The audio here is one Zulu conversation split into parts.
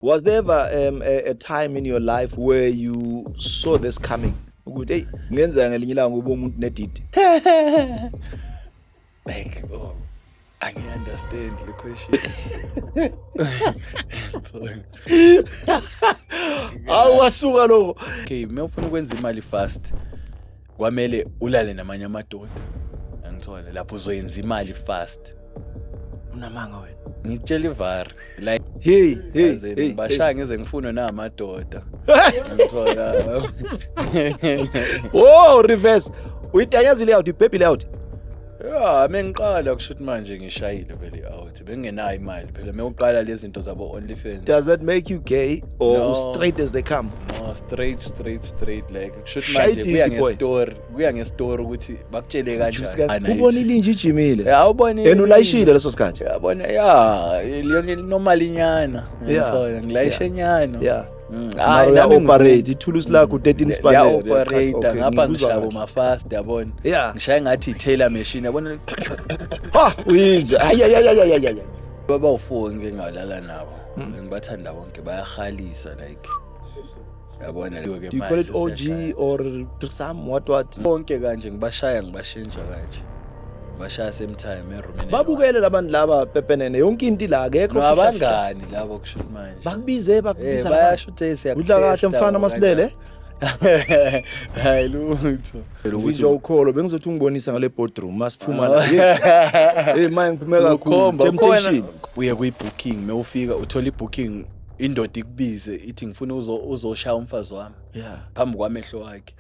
Was there ever a time in your life where you saw this coming? Ukuthi hey, kungenzeka ngelinye ilanga ube umuntu nedidi. Like, oh, angi-understand le question. Sorry. Awu, wasuka lokho. Okay, uma ufuna ukwenza imali fast, kwamele ulale namanye amadoda. Angithola lapho uzoyenza imali fast. Unamanga wena. Ngikutshela ivari like Hey, hey, as in, hey. ngibashaya ngize ngifune namadoda. Angithola. Oh, reverse. Uyitanyazile out, ibhebhi layout. Ya, mengiqala kusho ukuthi manje ngishayile vele out. Bengingenayo imali phela mewuqala lezi zinto zabo OnlyFans. Does that make you gay or No. straight as they come? No, straight, straight, straight, like kusho ukuthi Shaya manje ididi, kuya boy. ngestory, kuya ngestory ukuthi bakutshele kanjani. Ubonile inje ijimile. Ya, ubonile. And ulayishile leso sikhathi. Yabona, ya, liyona normal inyana. Ngithola ngilayishe nyana. Mara Hayi, nami uya-operate ithulusi lakho 13 spanner. Uya-operate Okay, ngapha, ngikuzwa ngishaya kahle. ma-fast, yabona. Ngishaya ngathi i-tailor machine, yabona. Ha, uyinja. Ay ay ay ay ay ay. Baba u-four ngike ngalala nabo. Ngibathanda bonke, bayahalisa like. Yabona ke Do you call it OG or threesome, what what? Bonke kanje ngibashaya, ngibashintsha kanje. Ngibashaya same time erumini. Babukele labantu laba pepenene yonke into la, akekho No, fihla fihla. abangani labo kusho ukuthi manje. Bakubize bakubiza. Bayasho ukuthi siya. Udla kahle mfana masilele. Hayi lutho. Ukuthi ukholo bengizothi ungibonisa ngale boardroom masiphuma la. Hey, manje ngiphume kakhulu. Ukhomba, Temptation. khona uye kwi-booking, mewufika uthola i-booking, indoda ikubize ithi ngifuna uzoshaya umfazi wami phambi kwamehlo wakhe.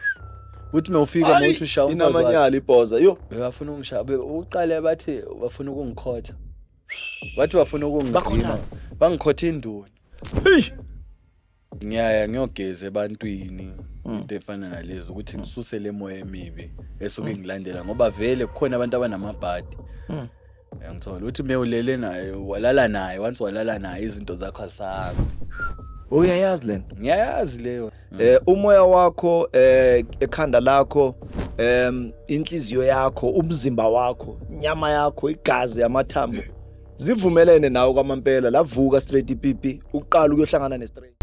Uthi mewufika mawuthi ushaya umfazi wakhe. Inamanyala ibhoza. Yo. Bebafuna ukungishaya, uqale bathi bafuna ukungikhotha. Bathi bafuna ukungirima. Bakhothani? Bangikhotha induna. Hey. Ngiyaya ngiyogeza ebantwini, into efana nalezo, ukuthi ngisuse le moya emibi esuke ngilandela, ngoba vele kukhona abantu abanamabhadi. Uyangithola uthi mewulele naye, walala naye, once walala naye izinto zakho azisahambi. Uyayazi lento. Ngiyayazi leyo. Umoya wakho, ekhanda lakho, inhliziyo yakho, umzimba wakho, inyama yakho, igazi, amathambo zivumelene nawe kwamampela, lavuka straight ipipi uqala ukuyohlangana ne-straight.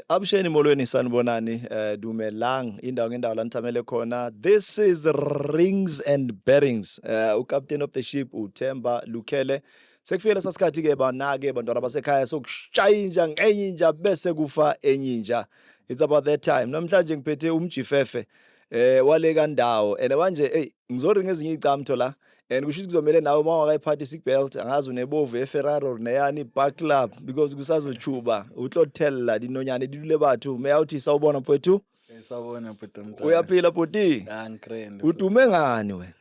Avuxeni, molweni, sanibonani, dumelang, indawo ngendawo la nithamele khona. This is Rings and Bearings. Ucaptain of the ship uThemba Lukhele. Sekufike leso sikhathi ke bana-ke bantwana basekhaya sokushaya inja ngenye inja bese kufa enye inja. It's about that time. Namhlanje ngiphethe umjifefe wale kandawo and manje hey ngizoringa ezinye icamtho la and kusho ukuthi kuzomele nawe uma ungakayiphathi i-seat belt, angazi unebovu eFerrari or neyani, buckle up because kusazochuba utlothella dinonyane di dule batho. Meyawuthi sawubona mfowethu. Sawubona bhuti omdala. Uyaphila bhuti? Ah, ngigrand. Udume ngani wena?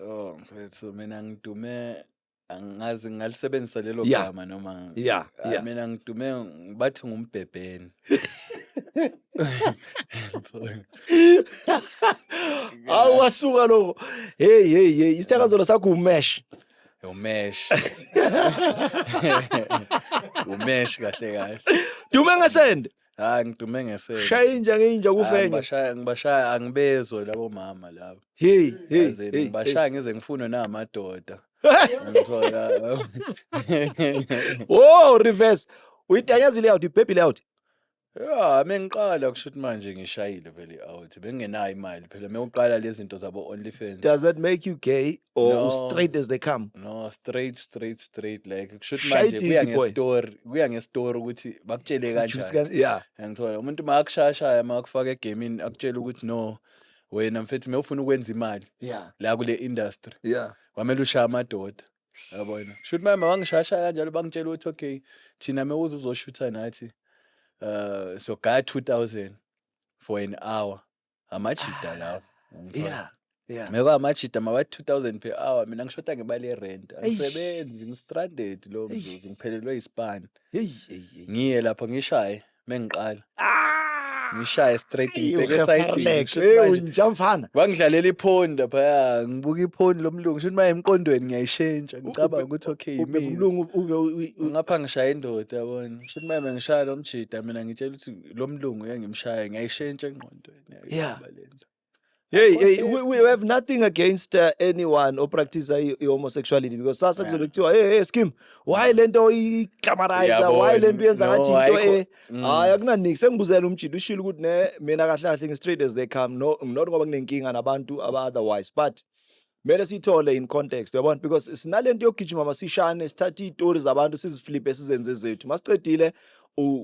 Oh mfethu, mina ngidume, angazi ngalisebenzisa lelo gama noma. Ah, mina ngidume bathi ngumbhebheni. Sorry. Awu, wasuka lokho. Hey hey hey, isithakazelo sakho umesh. Umesh. Umesh kahle kahle. Dume ngesende. Hayi, ngidume ngesende. Shaya inja ngeinja Ah, kufenye. Ngibashaya angibezwe labo mama labo. Hey hey As in, hey. ngibashaya ngize ngifune namadoda. Ngithola. Oh, reverse. Uyitanyazile out, ibhebhi layout. Ya, mengiqala kusho ukuthi manje ngishayile vele out. Bengingenayo imali phela mewuqala lezi zinto zabo OnlyFans. Does that make you gay or No. straight as they come? No, straight, straight, straight, like kusho ukuthi Shaya manje kuya ididi, boy. ngestory, kuya ngestory ukuthi bakutshele kanjani. Ngithola umuntu makushayashaya makufaka egamini akutshela ukuthi no wena mfethu mewufuna ukwenza imali la kule industry kwamele ushaya amadoda. Yabona. Kusho ukuthi manje mawangishayashaya kanjalo bangitshela ukuthi okay thina mewuze uzoshutha nathi so gaya 2000 for an hour. Amajida lawo. Ngithola. Meko amajida mabathi 2000 per hour, mina ngishoda ngemali yerent. Angisebenzi, ngistranded lo mzuzu, ngiphelelwe ispan. Hey hey hey. Ngiye lapho ngishaye mengiqala. Ah! Ngishaye straight, ngibheke esayidini. Kusho ukuthi Hey, manje unja mfana. Bangidlalela iphoni laphaya, ngibuka iphoni lomlungu, shuthi manje emqondweni ngiyayishintsha, ngicabanga ukuthi okay, Ubheka yimina. Umlungu ube Ngapha ngishaya indoda, yabona. Shuthi manje ngishaya lo mjida, mina ngitshela ukuthi lo mlungu ngiyangimshaya, ngiyayishintsha engqondweni. Ngiyayibamba le nto. Hey, we have nothing against anyone opractice i-homosexuality, because sasa kuzobe kuthiwa, "Hey, hey, skim, why lento i-glamorize? Why lento yenza No, ngathi into ayikho. eh?" Hayi, akunaniki. Sengibuzela umjida, ushilo ukuthi ne mina kahle kahle ngi-straight as they come. No, not ngoba kunenkinga nabantu aba otherwise, but kumele siyithole in context, uyabona, because sinalento yokugijima masishane, sithathe iy'tori zabantu, siziflipe, sizenze zethu. Masicedile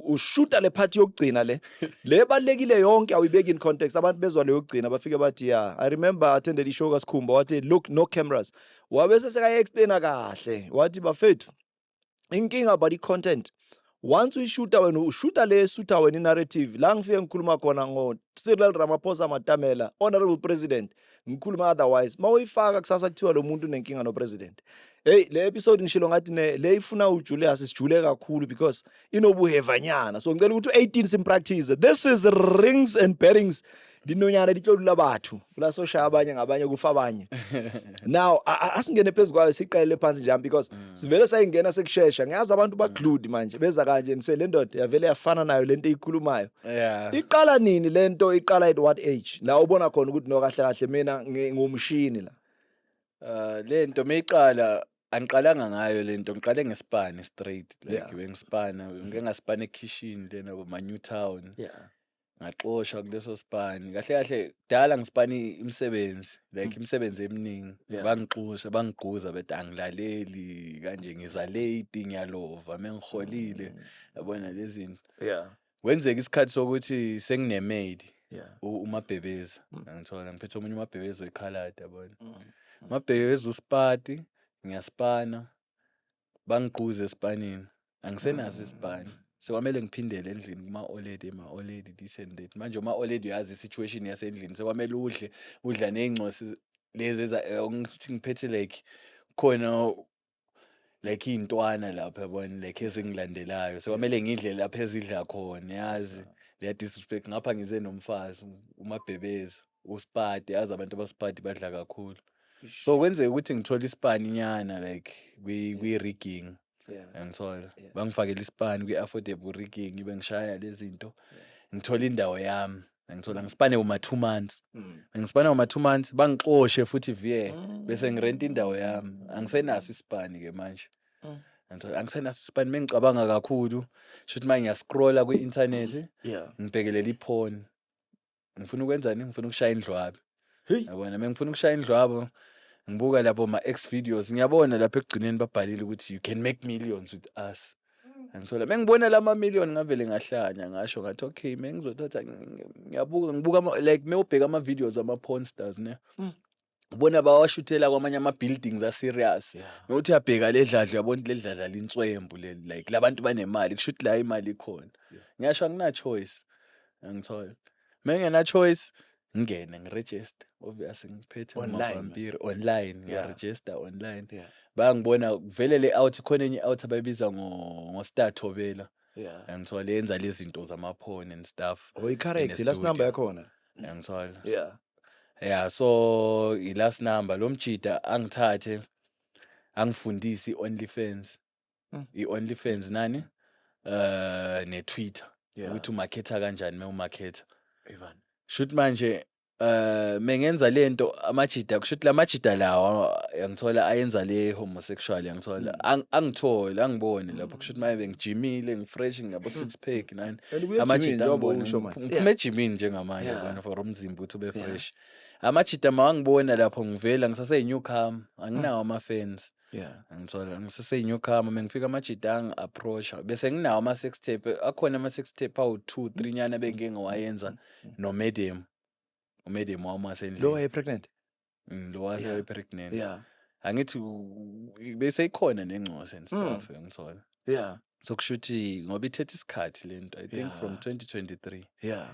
ushuta le part yokugcina, le ebalulekile yonke awuyibeki in context. Abantu bezwa le yokugcina, bafike bathi, "Yeah, I remember I attended ishow kaSikhumba." Wathi, "Look, no cameras." Wabese sekayi-explaina kahle, wathi, "Bafethu, inkinga about i-content, once uyishuta wena, ushuta le esutha wena i-narrative. La ngifike ngikhuluma khona ngo-Cyril Ramaphosa Matamela, honorable president, ngikhuluma otherwise. Ma uyifaka kusasa, kuthiwa lo muntu unenkinga no-president." Hey, le episode ngishilo ngathi ne le ifuna uJulius sijule kakhulu because inobuhevanyana. So ngicela ukuthi u-18 simpractice. This is Rings and Bearings. Dinonyana di tlo dula batho kula, soshaya abanye ngabanye, kufa abanye. Now asingene phezu kwayo, siqalele phansi njami, because sivele sayingena sekushesha. Ngiyazi abantu baglued manje, beza kanje nise le ndoda yavele yafana nayo lento eyikhulumayo. Iqala nini lento? Iqala at what age la ubona khona ukuthi no, kahle kahle mina ngumshini la? Le nto meyiqala, angiqalanga ngayo lento, ngiqale ngesipani straight, like bengispana, ngike ngaspana ekhishini lena kuma New Town. Ngaxoshwa kuleso sipani. Kahle kahle kudala ngispani imisebenzi, like imisebenzi eminingi. Bangixosha, bangigquza, bethi angilaleli kanje, ngiza late, ngiyalova mengiholile, yabona lezi zinto. Kwenzeka isikhathi sokuthi sengine-maid, umabhebeza, angithola ngiphethe omunye umabhebeza wekhaladi, yabona. Umabhebeza usipati, ngiyaspana, bangigquze esipanini, angisenaso isipani. Sekwamele ngiphindele endlini kuma-oledi, ema-oledi, this and that. Manje uma-oledi, uyazi i-situation yasendlini, sekwamele udle, udla ney'ncosi lezi ngithi ngiphethe like khona like iy'ntwana lapha, yabona, like ezingilandelayo, sekwamele ngidle lapha ezidla khona, yazi leya disrespect. Ngapha ngize nomfazi, umabhebeza usipati, yazi abantu abasipati badla kakhulu. So kwenzeka ukuthi ngithole isipani nyana like kwi-rigging. Angithola bangifakela isipani kwi-affordable rigging, ibe ngishaya lezi zinto, ngithola indawo yami, angithola ngisipane uma 2 months. Ngisipane uma 2 months, bangixoshe futhi vie, bese ngirenta indawo yami. Angisenaso isipani ke manje. Angithola angisenaso isipani. Mengicabanga kakhulu, shuthi manje ngiyascrolla kwi-internet, ngibhekelela iphone, ngifuna ukwenzani? Ngifuna ukushaya indlwabe. Hey. Yabona, mengifuna ukushaya indlwabo, ngibuka lapho ma-X videos, ngiyabona lapho ekugcineni babhalile ukuthi, "You can make millions with us." Angithola mengibona lama million, ngavele ngahlanya, ngasho ngathi, "Okay, mengizothatha." Ngiyabuka, ngibuka like mewubheka ama videos ama porn stars ne, ubona bawashuthela kwamanye ama buildings a serious. Mewuthi uyabheka le dladla, uyabona ukuthi le dladla linswembu leli, like labantu banemali, kusho ukuthi la imali ikhona. Ngiyasho angina choice, angithola mengena choice, ngingene ngiregister, obviously ngiphethe Online. amabhampiri online. Ngiyaregister online. Bayangibona vele le out, khona enye out abayibiza ngo Star Thobela. Angithola yenza lezi zinto zama-porn and stuff. Oh, i-correct last number yakhona. Angithola. Yeah, so i-last number lo mjida angithathe angifundise i-OnlyFans. I-OnlyFans nani ne-Twitter, ukuthi umaketha kanjani, mewumaketha. Ivan. Shuthi manje mengenza lento, amajida, kushuthi lamajida lawa yangithola ayenza le homosexual, yangithola. Angithole, angibone lapho, kushuthi manje bengijimile, ngifresh, ngabo six pack nani. And ubuye ejimini Amajida njengoba angibone usho manje. ngiphuma ejimini njengamanje, yabona, for umzimba ukuthi ube fresh. Amajida mawangibona lapho ngivela ngisase-newcomer, anginawo ama-fans. Angithola ngisase-newcomer, mengifika amajida angi-approach-a, bese nginawo ama-sex tape akhona, ama-sex tape awu-two three nyana bengike ngawayenza no-madam, umadam wami Lo wasendlini. waye pregnant. Lo wase pregnant. Angithi bese ikhona nengcosi and stuff, ngithola. So kusho ukuthi ngoba ithethe isikhathi lento, I think from 2023. Yeah,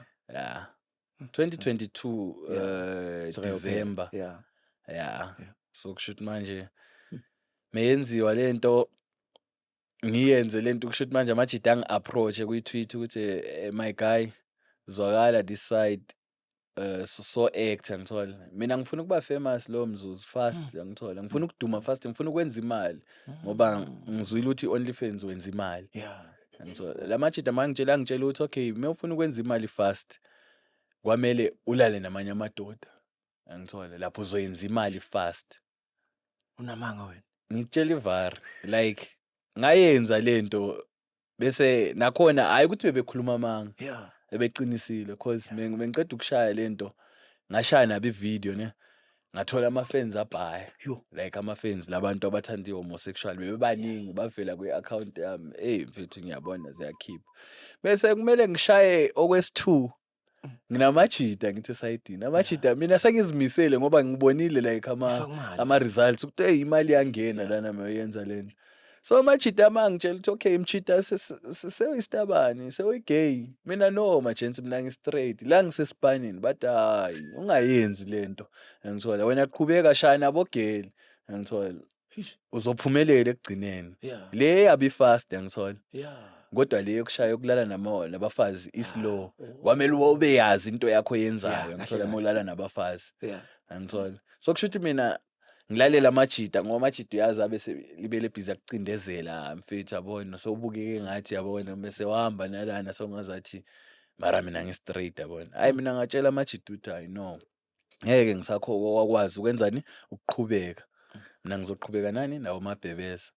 2022. Sekayophela. December. Yeah. So kusho ukuthi manje meyenziwa lento, ngiyenze lento, kusho ukuthi manje amajida angi-approach kwi-Twitter ukuthi, "My guy, Zwakala this side, so act, ngithola mina ngifuna ukuba famous lo mzuzu fast, ngithola ngifuna ukuduma fast, ngifuna ukwenza imali ngoba ngizwile ukuthi OnlyFans wenza imali. Ngithola la majida mangitshela, angitshela ukuthi okay, uma ufuna ukwenza imali fast, kwamele ulale namanye amadoda, angithola lapho uzoyenza imali fast. Unamanga wena. Ngikutshela ivari, like ngayenza lento, bese nakhona hayi ukuthi bebekhuluma amanga, ebeqinisile, cause bengiqeda ukushaya lento, ngashaya nabo ivideo ne, ngathola ama-fans abhaya. Yo. Like ama-fans labantu abathanda i-homosexual bebebaningi, bavela kwi-account yami. Eyi mfethu, ngiyabona ziyakhipha, bese kumele ngishaye okwesi-two. Nginamajida, ngithi esayidini amajida, mina sengizimisele ngoba ngibonile like ama Ufaka imali. Ama-results ukuthi hey, imali iyangena lana mayenza lento. So amajida amangitshela ukuthi okay mchita, sewuyisitabani, sewuyi-gay. Mina no majensi, mina ngi-straight la, ngisesipanini. Bathi hayi, ungayenzi lento, ngithola wena qhubeka, shaya nabo-girl, ngithola uzophumelela ekugcineni. Le yabi fast, ngithola, kodwa le yokushaya, yokulala nabafazi islow. Kwamele ube yazi into yakho yenzayo, ngithola uma ulala nabafazi, angithola. So kusho ukuthi mina ngilalela amajida ngoba amajida uyazi abe libele busy akucindezela mfethu, yabona, sewubukeke ngathi, yabona, bese wahamba nalana sewungazathi mara mina ngi-straight, yabona. Hayi, mina ngatshela amajida ukuthi hayi no, ngeke ngisakho wakwazi ukwenzani ukuqhubeka, mina ngizoqhubeka nani nawo mabhebeza.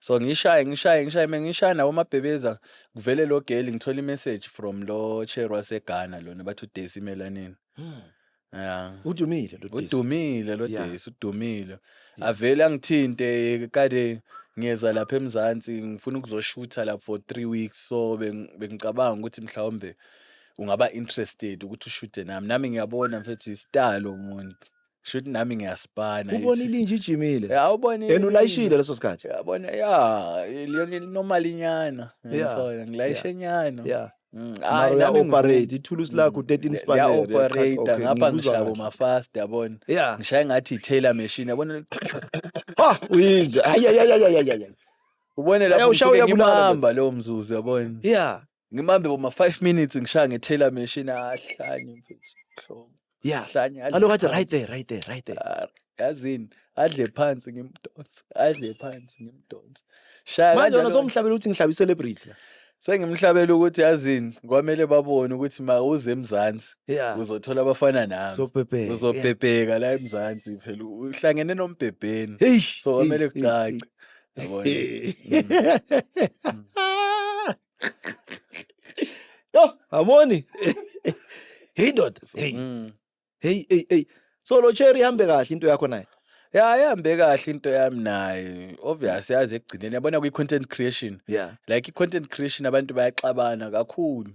So ngishaye, ngishaye, ngishaye, mengishaya nawo mabhebeza, kuvele lo girl, ngithola i-message from lo chair waseGhana lona, bathi uDesi Melanin. Yeah. Udumile lo Desi. Udumile lo Desi, udumile. Avele angithinte kade ngiyeza lapha eMzansi, ngifuna ukuzoshutha lapha for 3 weeks, so bengicabanga ukuthi mhlawumbe ungaba interested ukuthi ushute nami. Nami ngiyabona mfethu i-star lo muntu. Shuthi nami ngiyaspana. Ubona ilinje ijimile. Ya, ubona. Yena ulayishile leso sikhathi. Yabona, ya, normal inyana. Ngithola ngilayishe nyana. Mara Hayi, nami uya-operate ithulusi lakho 13 spanner. Liya-operate ngapha. Ngikuzwa Ngishaya kahle. ma-fast, yabona. Ngishaya ngathi i-tailor machine, yabona. Ha, uyinja. Ay ay ay ay ay ay. Ubone lapho Ayawushaya, ngisuke uyabulala. ngimamba lowo mzuzu, yabona. Ngimambe boma 5 minutes ngishaya nge-tailor machine, ahlanye mfethu. Hlobo. Ahlanye, adle Alo kathi right phansi. there, right there, right there. Ah, yazini, adle phansi ngimdonse, adle phansi ngimdonse. Shaya Manje wena kanjalo. somhlabela ukuthi ngihlaba i-celebrity la. Sengimhlabela ukuthi yazini, kwamele babone ukuthi ma uze eMzansi uzothola abafana nami. Sobhebheka. Uzobhebheka la eMzansi phela, uhlangene nombhebheni. Hey. So kwamele kucace. Yabona. Yo, amoni. Hey ndoda. Hey. Hey hey hey. So lo cherry, ihambe kahle into yakho naye. Ya, ihambe kahle into yami naye. Obvious, yazi ekugcineni yabona kwi-content creation. Like i-content creation abantu bayaxabana kakhulu.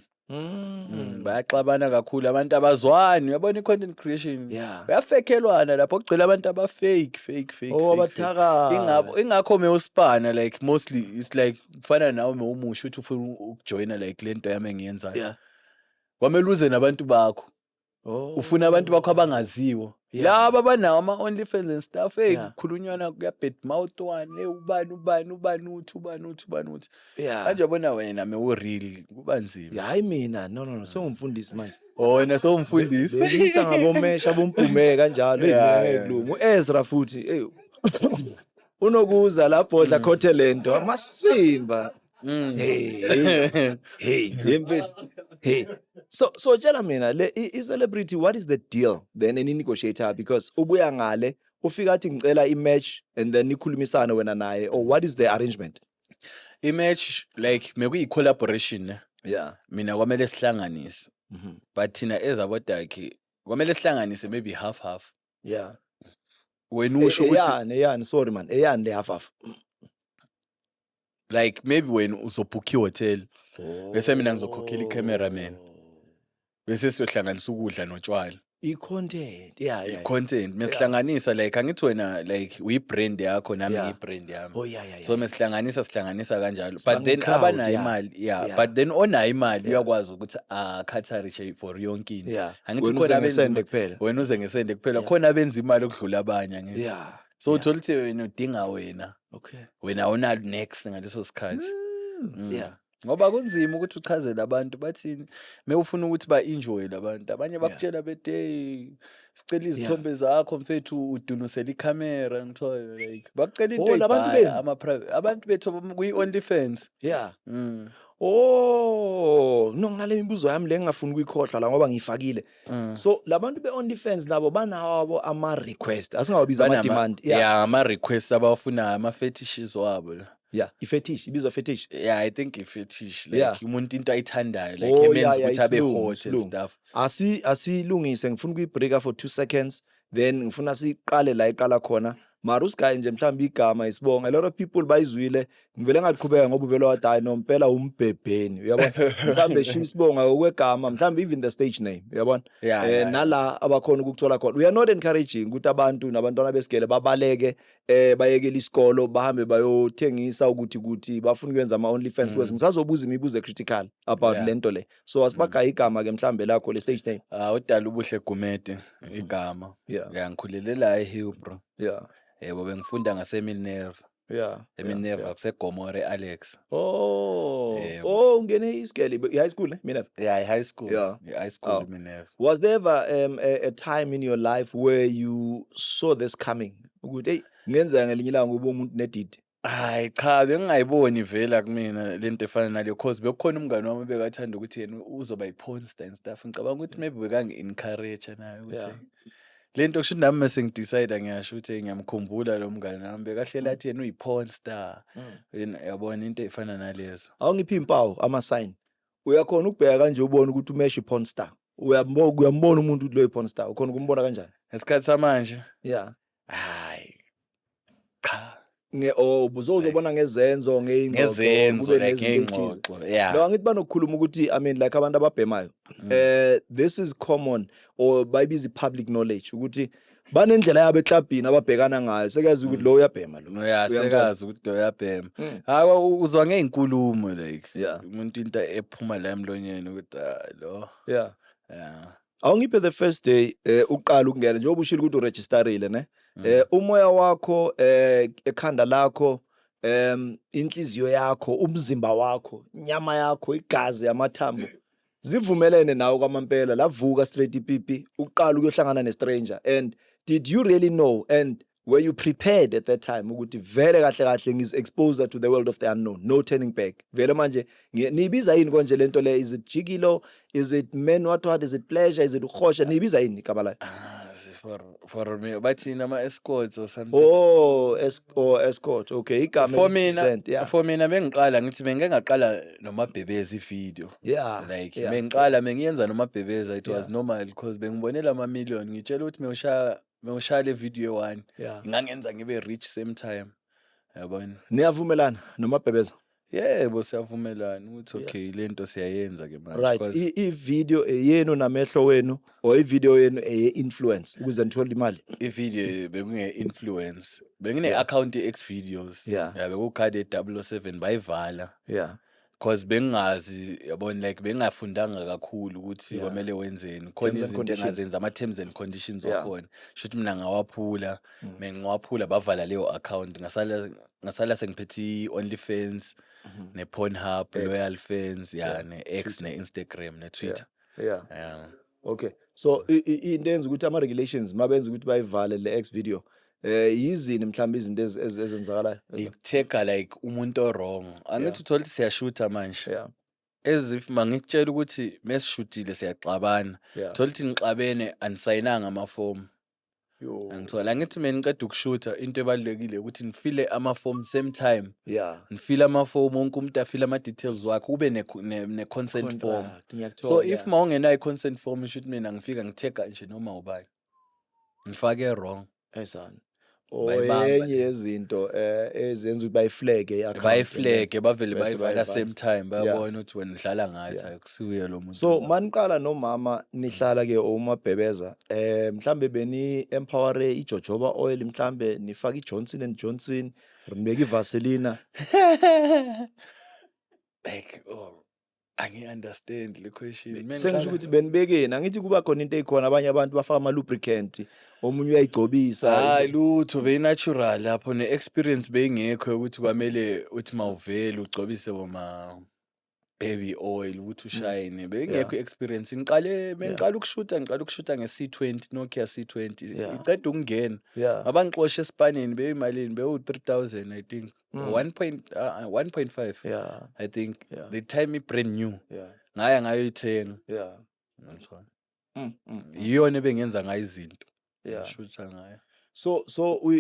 Bayaxabana kakhulu abantu, abazwani, uyabona i-content creation. Uyafekhelwana lapho, kugcwele abantu aba-fake, fake, fake, Oh, fake, fake. abathakathi. Ingakho mewuspana, like mostly it's like kufana nawe mewumusha uthi ufuna ukujoyina like lento yami engiyenzayo. Kwamele uze nabantu bakho. Oh. Ufuna abantu bakho abangaziwa. Laba abanawo ama-OnlyFans and stuff, hey, kukhulunywana kuya-bad mouth one, hey, ubani ubani ubani uthi ubani uthi ubani uthi. Manje yabona wena mewu-real kuba nzima. Hayi mina, no no no, sengumfundisi manje. Oh, wena sowumfundisi. Bengisa ngabomesha bompume kanjalo, hey, mina ngeke kulunga. UEzra futhi, hey, unokuza lapho odla khothe lento, amasimba. Hey, hey, hey, hey mfethu. Hey. So tshela mina le i-celebrity, what is the deal then eni negotiator, because ubuya ngale ufika athi ngicela i-match and then nikhulumisane wena naye, or what is the arrangement? I-match like mekuyi-collaboration ne. Mina kwamele sihlanganise. But thina ezabodakhi kwamele sihlanganise maybe half half. Wena usho ukuthi Eyani, eyani, sorry man, eyani le half half? Like maybe wena uzobhukha i-hotel bese mina ngizokhokhela i-cameraman. Bese siyohlanganisa ukudla notshwala. I-content, yeah. I-content mesihlanganisa, like angithi wena like uyi-brand yakho, nami ngiyi-brand yami. So mesihlanganisa, sihlanganisa kanjalo, but Sibanga then i-crowd, abanayo imali, yeah, but then onayo imali uyakwazi ukuthi acaterishe for yonke into. Angithi Wena khona uze abenza ngesende kuphela. Wena uze ngesende kuphela. Khona abenza imali okudlula abanye, angithi? So uthola ukuthi wena udinga wena, wena awunalo next ngaleso sikhathi. Ngoba kunzima ukuthi uchazele abantu bathini mewufuna ukuthi ba-enjoy labantu. Abanye bakutshela bethi, "Hey, sicela izithombe zakho mfethu, udunusele ikhamera." Ngithola like bakucela into Oh, labantu ey'bhaya, benu? ama-private abantu bethu kwi-OnlyFans. Oh, no, nginale mibuzo yami le ngingafuni ukuyikhohlwa la ngoba ngiyifakile. So labantu be-OnlyFans nabo banawabo ama-request. Asingawabiza ama-demand. Yeah, ama-requests abawafunayo, ama-fetishes wabo la. Yeah, i-fetish, ibizwa fetish. Yeah, I think i-fetish, like umuntu into ayithandayo, like Oh, emenza ukuthi abe isilungu, hot and isilungu. stuff. Asilungise, ngifuna ukuyibreaka for 2 seconds, then ngifuna siqale la iqala khona. Mara usigaye nje mhlawumbe igama, isibongo. A lot of people bayizwile, ngivele ngaqhubeka ngoba uvele wathi, "Hayi no, mpela umbhebheni." Uyabona? Mhlawumbe shiya isibongo okwegama, mhlawumbe even the stage name, uyabona? Nala abakhona ukukuthola khona. We are not encouraging ukuthi abantu nabantwana besigele babaleke, bayekele isikolo, bahambe bayothengisa ukuthi bafuna ukwenza ama OnlyFans, because ngisazobuza imibuzo critical about lento le. So asibagaye igama ke mhlambe lakho le stage name. Ah, udala ubuhle Gumede igama. Yeah, ngikhulele la eHillbrow. Yebo, bengifunda ngase-Minerva. EMinerva, kuseGomora, Alex. Oh, Yebo. oh, ungene isigele, high school, ne? Minerva. Yeah, high school. High school. Oh. Minerva. Was there ever a time in your life where you saw this coming? Ukuthi hey, ngenzeka ngelinye ilanga ube umuntu nedidi. Hayi cha, bengingayiboni vela kumina lento efana naleyo, 'cause bekukhona umngani wami obekathanda ukuthi yena uzoba i-porn star and stuff. Ngicabanga ukuthi maybe bekangi-encourage naye ukuthi lento kusho ukuthi nami mase ngidecide, ngiyasho ukuthi ngiyamkhumbula lo mngani wami bekahleli athi yena uyi-porn star. Yena yabona into ey'fana nalezo. Awungiphi impawu, ama sign. Uyakhona ukubheka kanje ubone ukuthi umeshe i-porn star. Uyambona umuntu ukuthi lo i-porn star. Ukhona ukumbona kanjani? Ngesikhathi samanje? Yeah. Hayi cha. Nge oh, uzobona ngezenzo, ngeyingxoxo, Ngezenzo, kube like nezinto ey'thize. ngey'ngxoxo, yeah. No, angithi banokukhuluma ukuthi, I mean, like abantu ababhemayo. This is common or bayibiza public knowledge ukuthi banendlela yabo eklabhini ababhekana ngayo. Sekazi ukuthi lo uyabhema lo. Yeah. Uyangithola? Sekazi ukuthi lo uyabhema. Hayi, uzwa ngey'nkulumo, like umuntu into ephuma la emlonyeni ukuthi, ah, lo. Awungiphe the first day uqala ukungena, njengoba ushilo ukuthi uregisterile, ne? Umoya wakho, ekhanda lakho, inhliziyo yakho, umzimba wakho, inyama yakho, igazi, amathambo zivumelene nawe kwamampela, lavuka straight ipipi uqala ukuyohlangana ne-stranger? And did you really know and were you prepared at that time ukuthi vele kahle kahle ngiz-expose to the world of the unknown, no turning back vele manje? Niyibiza yini konje lento le? Is it gigolo? Is it men what what? Is it pleasure? Is it ukuhosha? Niyibiza yini igama layo? Ah, for me bathini, ama-escorts or something. Oh, oh, escort, okay, igama For mina, eli-decent, yeah. for mina bengiqala ngithi bengike ngaqala nomabhebezi ivideo. Like bengiqala bengiyenza nomabhebeza, it was normal because bengibonela ama-million, ngitshela ukuthi mewushaya le video one ingangenza ngibe rich same time, yabona. Niyavumelana nomabhebeza? Yebo, siyavumelana ukuthi okay, lento siyayenza ke manje. Right. I-video eyenu namehlo wenu or i-video yenu eye-influence ukuze nithole imali? I-video bekunge-influence, bengine-account ye-X Videos. Yeah, bekukhadi e-007, bayivala 'cause bengingazi, yabona, like bengingafundanga kakhulu ukuthi kwamele wenzeni khona, Terms and izinto conditions. engazenza, ama-terms and conditions wakhona, shuthi mina ngawaphula. Mengiwaphula, bavala leyo account, ngasala sengiphethe i-OnlyFans ne-Pornhub. X. Loyal Fans, ya. Ne-X, ne-Instagram, ne-Twitter. Yeah. Okay, so into enza ukuthi ama-regulations mabenza ukuthi bayivale le X video, yizini mhlawumbe izinto ezenzakalayo? Ikuthega like umuntu o-wrong, angithi? Uthola ukuthi siyashutha manje, as if mangikutshela ukuthi mesishutile siyaxabana, thola ukuthi nixabene, anisayinanga amafomu. Yo. Angithola, angithi mina niqeda ukushutha, into ebalulekile ukuthi nifile amafomu same time. Nifile amafomu, wonke umuntu afile ama-details wakhe, ube ne-consent form. Contract, ngiyakuthola. So if ma ungenayo i-consent form, isho ukuthi mina ngifika ngithega nje noma ubani, ngifake wrong. Esana Bayibamba oyenye le. yezinto ezenza ukuthi bayiflege i-account. Bayiflege bavele, Bese bayivala bayivala. same time, bayabona ukuthi wena udlala ngathi, akusuye lo muntu So lo. maniqala nomama nihlala ke umabhebeza, mhlambe beni empower ijojoba oil, mhlambe nifaka iJohnson and Johnson, nibeka iVaseline? Like, oh, angi-understand le question. Mina Sengisho ukuthi benibekeni, angithi kuba khona into eyikhona, abanye abantu bafaka ama lubricant, omunye uyayigcobisa. Hayi lutho, beyi-natural lapho, ne-experience beyingekho yokuthi kwamele uthi mawuvele ugcobise boma. Baby oil ukuthi ushayine, bengekho i-experience. Ngiqale bengiqala ukushutha, ngiqala ukushutha nge-C20, Nokia C20 iqeda ukungena. Abangixosha esipanini beyimalini? Bewu-3000, I think, 1 point 1.5, I think, the time i-brand new. Ngaya ngayoyithenga. Ngithola iyona ebengenza ngayo izinto, ngishutha ngayo. So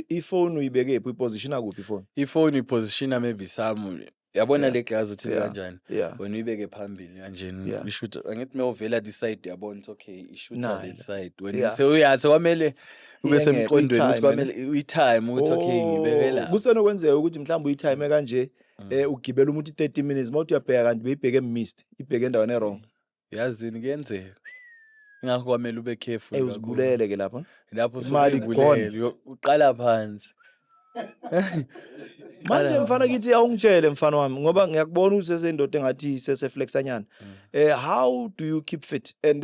ifone uyibeke phi, uyipositiona kuphi ifone? Ifoni ipositiona maybe some, yabona, le glass uthi kanjani, wena uyibeke phambili kanjeni, ishutha. Angithi mewuvela this side, uyabona ukuthi okay, ishutha Nayi that side. Wena sewuyazi kwamele ube Iyengele, semqondweni ukuthi uyitime, kwamele uyitime ukuthi okay, ngibeke la. Kusenokwenzeka ukuthi mhlawumbe uyitime kanje, ugibela umuntu i-30 minutes, mawuthi uyabheka kanti beyibheke missed, ibheke endaweni e-wrong. Yazini, kuyenzeka, ingakho kwamele ube careful kakhulu. Uzibulele ke lapho. Lapho Imali usubuyibulele, gone. uqala phansi. Manje Qala mfana kithi, awungitshele mfana wami, ngoba ngiyakubona ukuthi sesendoda engathi seseflexanyana. How do you keep fit? And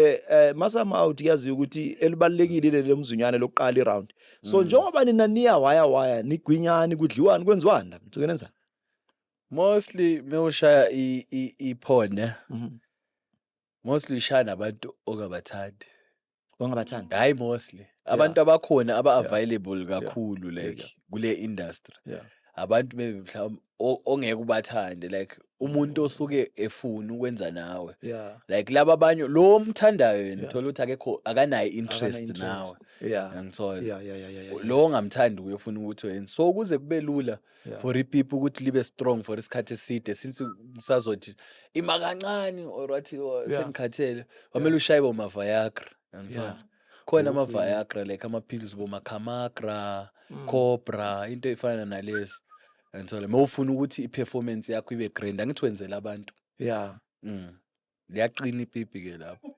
masama out kuyaziwa ukuthi elibalekile leli mzunyane lokuqala iround. So njengoba nina niya waya waya, nigwinyani, kudliwani, kwenziwani la? Nisuke nenzani? Mostly mewushaya iphone, mostly ushaya nabantu ongabathandi. Wangabathandi. Hayi, mostly abantu abakhona aba-available kakhulu like kule industry, abantu maybe mhlawumbe ongeke ubathande, like umuntu osuke efuna ukwenza nawe, like laba abanye, lo omthandayo yena uthola ukuthi akekho, akanayo interest nawe. Angithola lo ongamthandi uye ufuna ukuthi wenze. So ukuze kube lula for ipipi ukuthi libe strong for isikhathi eside, since usazothi ima kancane or wathi, "Oh, sengikhathele," kwamele ushaye boma-Viagra, angithola? Khona ama-Viagra, like amaphilisi boma-Kamagra, Cobra, into ey'fana nalezo, angithola? Uma ufuna ukuthi i-performance yakho ibe grand, angithi wenzela abantu. Liyaqina ipipi ke lapho.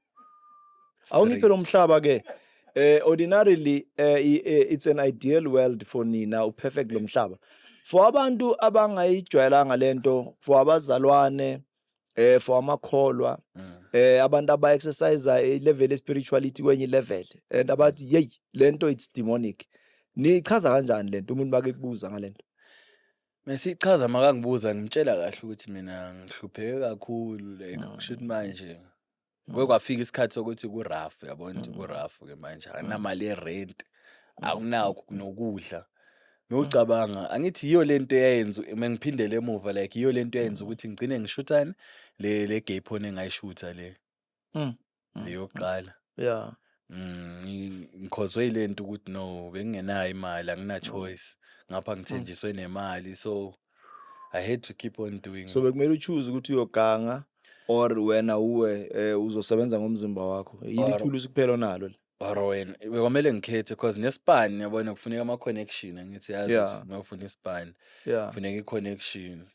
Awungiphe lo mhlaba ke. Ordinarily it's an ideal world for nina, uperfect lo mhlaba. For abantu abangayijwayelanga lento, for abazalwane, for amakholwa, abantu aba exercise i level spirituality kwenye level and abathi, "Hey, lento it's demonic." Nichaza kanjani lento umuntu bake kubuza ngalento? Mesichaza, makangibuza, ngimtshela kahle ukuthi mina ngihlupheke kakhulu, like kusho ukuthi manje kuke kwafika isikhathi sokuthi ku-rough, uyabona ukuthi ku-rough ke manje, akunamali ye-rent, akunakho nokudla. Ngiyocabanga, angithi yiyo lento eyayenza mengiphindele emuva, like yiyo lento eyayenza ukuthi ngigcine ngishuthani le gay porn engayishutha le, le yokuqala. Ngikhozwe yilento ukuthi no, bengingenayo imali, angina choice ngapha, ngithenjiswe nemali, so I had to keep on doing. So bekumele uchoose ukuthi uyoganga or wena uwe uzosebenza ngomzimba wakho. Yini ithulusi kuphela onalo le? Or wena bekwamele ngikhethe, cause nespan, yabona, kufuneka ama-connection, angithi yazi ukuthi uma ufuna ispan kufuneka i-connection.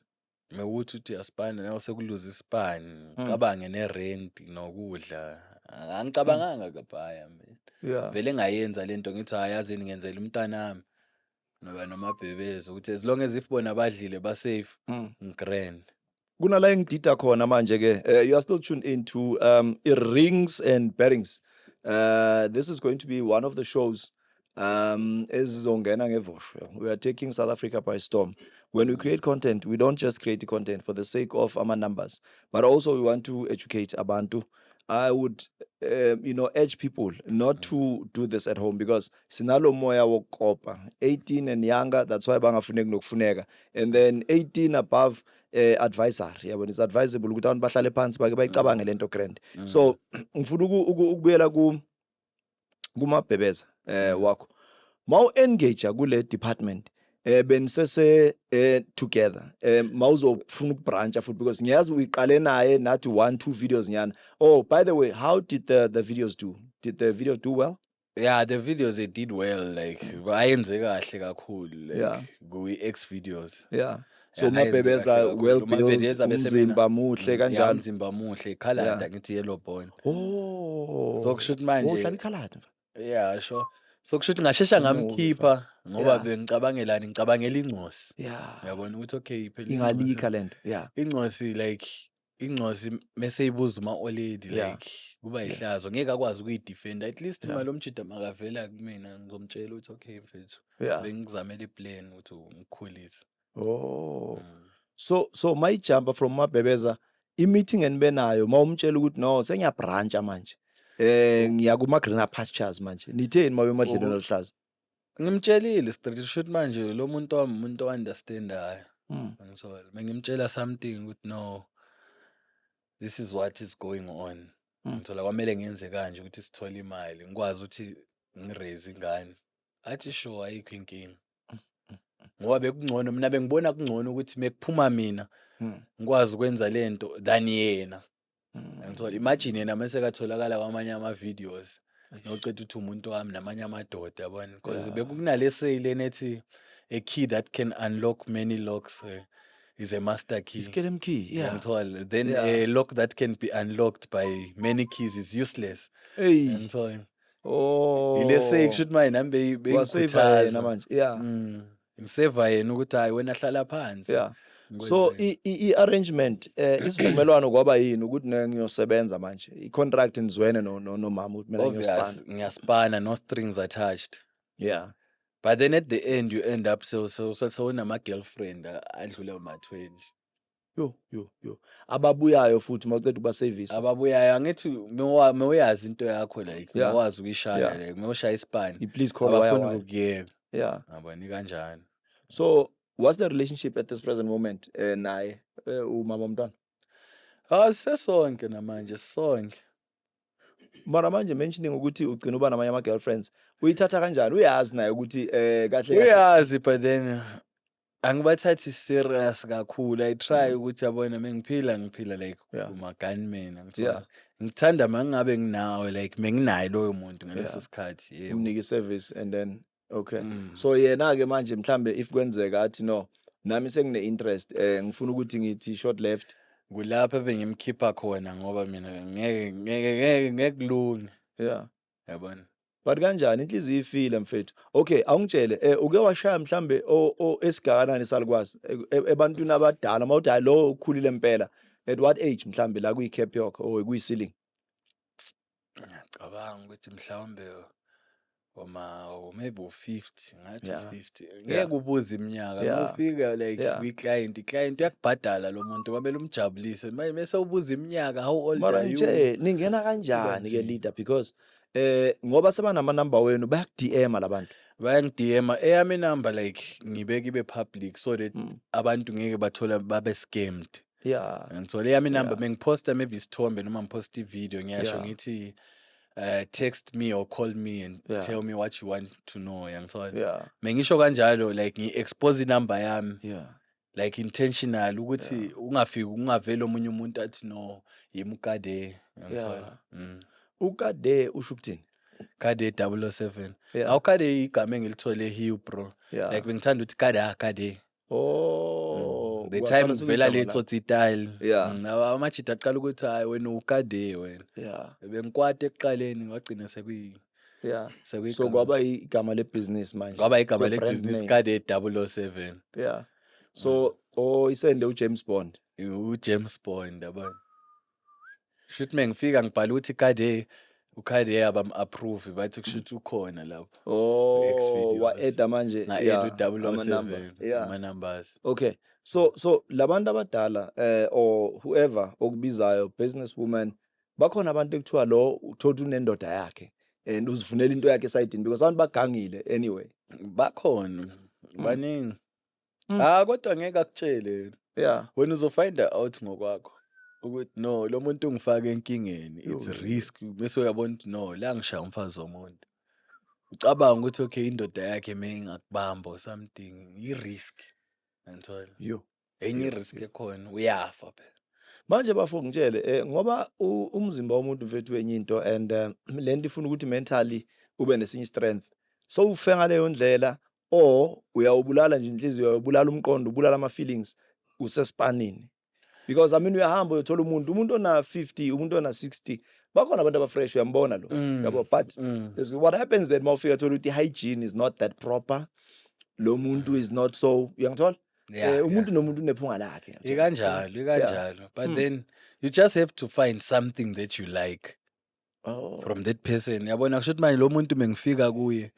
Mewukuthi uthi uyasipana nawe, sekuluza ispan, cabange ne-rent nokudla. Angicabanganga kabhaya mina, vele ngayenza lento, ngithi hayi, yazini, ngenzela umntanami noba nomabhebeza ukuthi as long as if bona badlile, ba-safe, ngigrand. Kunala engidida khona manje ke. You are still tuned into Rings and Bearings. This is going to be one of the shows ezizongena ngevosho. We are taking South Africa by storm. When we create content, we don't just create the content for the sake of our numbers, but also we want to educate abantu. I would urge people not to do this at home because sinalo moya wokukopa. 18 and younger, that's why bangafuneki nokufuneka, and then 18 above, advisory, yabona, it's advisable ukuthi abantu bahlale phansi bake bayicabange lento grand. So ngifuna ukubuyela ku kumabhebeza wakho mawu engage kule department, benisese together, mawuzofuna ukubrancha futhi, because ngiyazi uyiqale naye nathi one two videos nyana. Oh, by the way, how did the videos do? Did the video do well? Yeah, the videos, they did well, like bayenze kahle kakhulu, like kuyi-X videos. Yeah, so Yeah, ayenze Mabhebeza kahle kakhulu. well built, Umabhebeza bese umzimba muhle kanjalo. Umzimba muhle, ikhalada, ngithi yellow bone. So kusho ukuthi Oh, manje uhlala ikhalada. Yeah, sure. So kusho ukuthi ngashesha Umubi, ngamkhipha ngoba bengicabangelani, ngicabangela ingcosi. Uyabona ukuthi okay, phela Ingalikha lento, yeah. Ingcosi, like ingcosi mese ibuza uma olady, like kuba ihlazo, ngeke akwazi ukuyidefenda at least. Imali omjida makavela kumina, ngizomtshela ukuthi okay mfethu, bengikuzamela iplan ukuthi ngikhulise. Oh. So mayijumpa from Mabhebeza I-meeting enibe nayo mawumtshela ukuthi no, sengiyabrancha manje, ngiya kuma greener pastures manje, nitheni mawe emadlelweni aluhlaza? Ngimtshelile straight, shuthi manje lo muntu wami umuntu o-understandayo. Ngithola bengimtshela something ukuthi no, this is what is going on. Ngithola kwamele ngenze kanje ukuthi sithole imali, ngikwazi ukuthi ngiraise ingane. Athi sure, ayikho inkinga, ngoba bekungcono, mina bengibona kungcono ukuthi mekuphuma mina ngikwazi ukwenza lento than yena. Ngithola, imagine yena mase katholakala kwamanye ama-videos noceda ukuthi umuntu wami namanye amadoda, yabona, because bekunale saying ethi a key that can unlock many locks is a master key. Iskelem key, yeah. Ngithola then a lock that can be unlocked by many keys is useless. Hey. Ngithola Oh. ile saying, kushuthi manje nami Waseva yena bengikhuthaza manje, yeah. Ngiseva yena ukuthi hayi, wena hlala phansi. So Ngikwenzele. i-arrangement, isivumelwano kwaba yini ukuthi ne ngiyosebenza manje, i-contract nizwene no nomama ukuthi mina Obvious, ngiyosipana? Ngiyaspana, no strings attached. But then at the end you end up so unama girlfriend adlula ma 20. Yo yo yo, ababuyayo futhi mawuceda ukuba service? Ababuyayo, angithi mewuyazi into yakho, like mewazi ukuyishaya, like mewushaya isipani, I-please call waya abafuni waya. ukukuyeka. Ngabona kanjani. So what's the relationship at this present moment naye, umama womntwana? Ah, sesonke namanje, sonke. Mara manje mentioning ukuthi ugcina uba namanye ama-girlfriends, uyithatha kanjani? Uyazi naye ukuthi kahle kahle? Uyazi, but then angibathathi serious kakhulu. I try ukuthi yabona, mengiphila ngiphila like uma gunman, angithola. Ngithanda mangabe nginawe, like menginaye loyo muntu ngaleso sikhathi, yebo. Umnike i-service and then okay. So yena ke manje, mhlambe if kwenzeka athi no, nami sengine interest, ngifuna ukuthi ngithi short left? Kulapho ebengimkhipha khona, ngoba mina ngeke ngeke ngeke ngeke kulunge. Yabona. But kanjani inhliziyo ifile, mfethu? Okay, awungitshele, uke washaya mhlambe o esigakanani salukwazi ebantwini abadala, mawuthi hayi, lo ukhulile impela, at what age mhlambe la kuyi cap yakho or kuyi ceiling? Ngiyacabanga ukuthi mhlawumbe oma or maybe u-50, ngathi u-50. Ngeke ubuze iminyaka. Ufika like kwi-client, i-client uyakubhadala, lo muntu kwamele umjabulise. Manje mase ubuza iminyaka, how old Mara are you? nje ningena kanjani ke nzima. leader, because ngoba sebanama number wenu, bayaku-DM labantu? Bayangi-DM. Eyami inumber like ngibeka ibe public so that abantu ngeke bathola babe scammed. Ngithola eyami inumber, mengiphosta maybe isithombe noma ngiphosta i-video, ngiyasho ngithi text me or call me and tell me what you want to know, yangithola. Mengisho kanjalo, like ngi-expose inumber yami like intentional ukuthi ungafiki ungaveli omunye umuntu athi no, yimi ukade, yangithola. Ukade usho ukuthini? Kade 007. Awukade igama engilithole hill, bro. Like bengithanda ukuthi kade, ah, kade. Oh. The Kwasala time kuvela le sekuyigama lakho. tsotsi style. Amajita aqala ukuthi hayi, wena ukade wena. Bengikwata ekuqaleni, ngagcina sekuyi sekuyigama. So kwaba igama lebhizinisi manje. Kwaba igama So brand lebhizinisi name. kade 007. Yeah. So oh, isende uJames Bond. uJames Bond, yabona. Shuthi mengifika ngibhala ukuthi kade ukhade, abam approve, bathi kushuthi ukhona lapho. Oh, X-videos. wa-adda manje Nga add ama-number. u-007 ama numbers. Okay. So labantu abadala or whoever okubizayo, businesswoman, bakhona abantu ekuthiwa lo uthola unendoda yakhe and uzifunela into yakhe esayidini, because abantu bagangile anyway. Bakhona baningi. Ah, kodwa ngeke akutshele. Wena uzofind out ngokwakho ukuthi no, lo muntu ungifake enkingeni, it's Yo. risk, bese uyabona ukuthi no, la ngishaya umfazi womuntu. Ucabanga ukuthi okay, indoda yakhe meyingakubamba or something, i-risk, angithola. Yo. Enye Yo, i-risk ekhona, uyafa phela. Manje bafo, ngitshele, ngoba umzimba womuntu, mfethu, wenye into and lento ifuna ukuthi mentally ube nesinye strength. So ufe ngaleyo ndlela or uyawubulala nje inhliziyo, uyawubulala umqondo, ubulala ama feelings usespanini? Because I mean, uyahamba uyothola umuntu ona 50, umuntu ona 60, bakhona abantu abafresh, uyambona lo. Yabo, but what happens then mawufika thola ukuthi hygiene is not that proper. Lo muntu is not so, uyangithola? Umuntu nomuntu unephunga lakhe, uyangithola? Ikanjalo, ikanjalo, but then you just have to find something that you like from that person, yabona. Kusho ukuthi manje lo muntu mengifika kuye,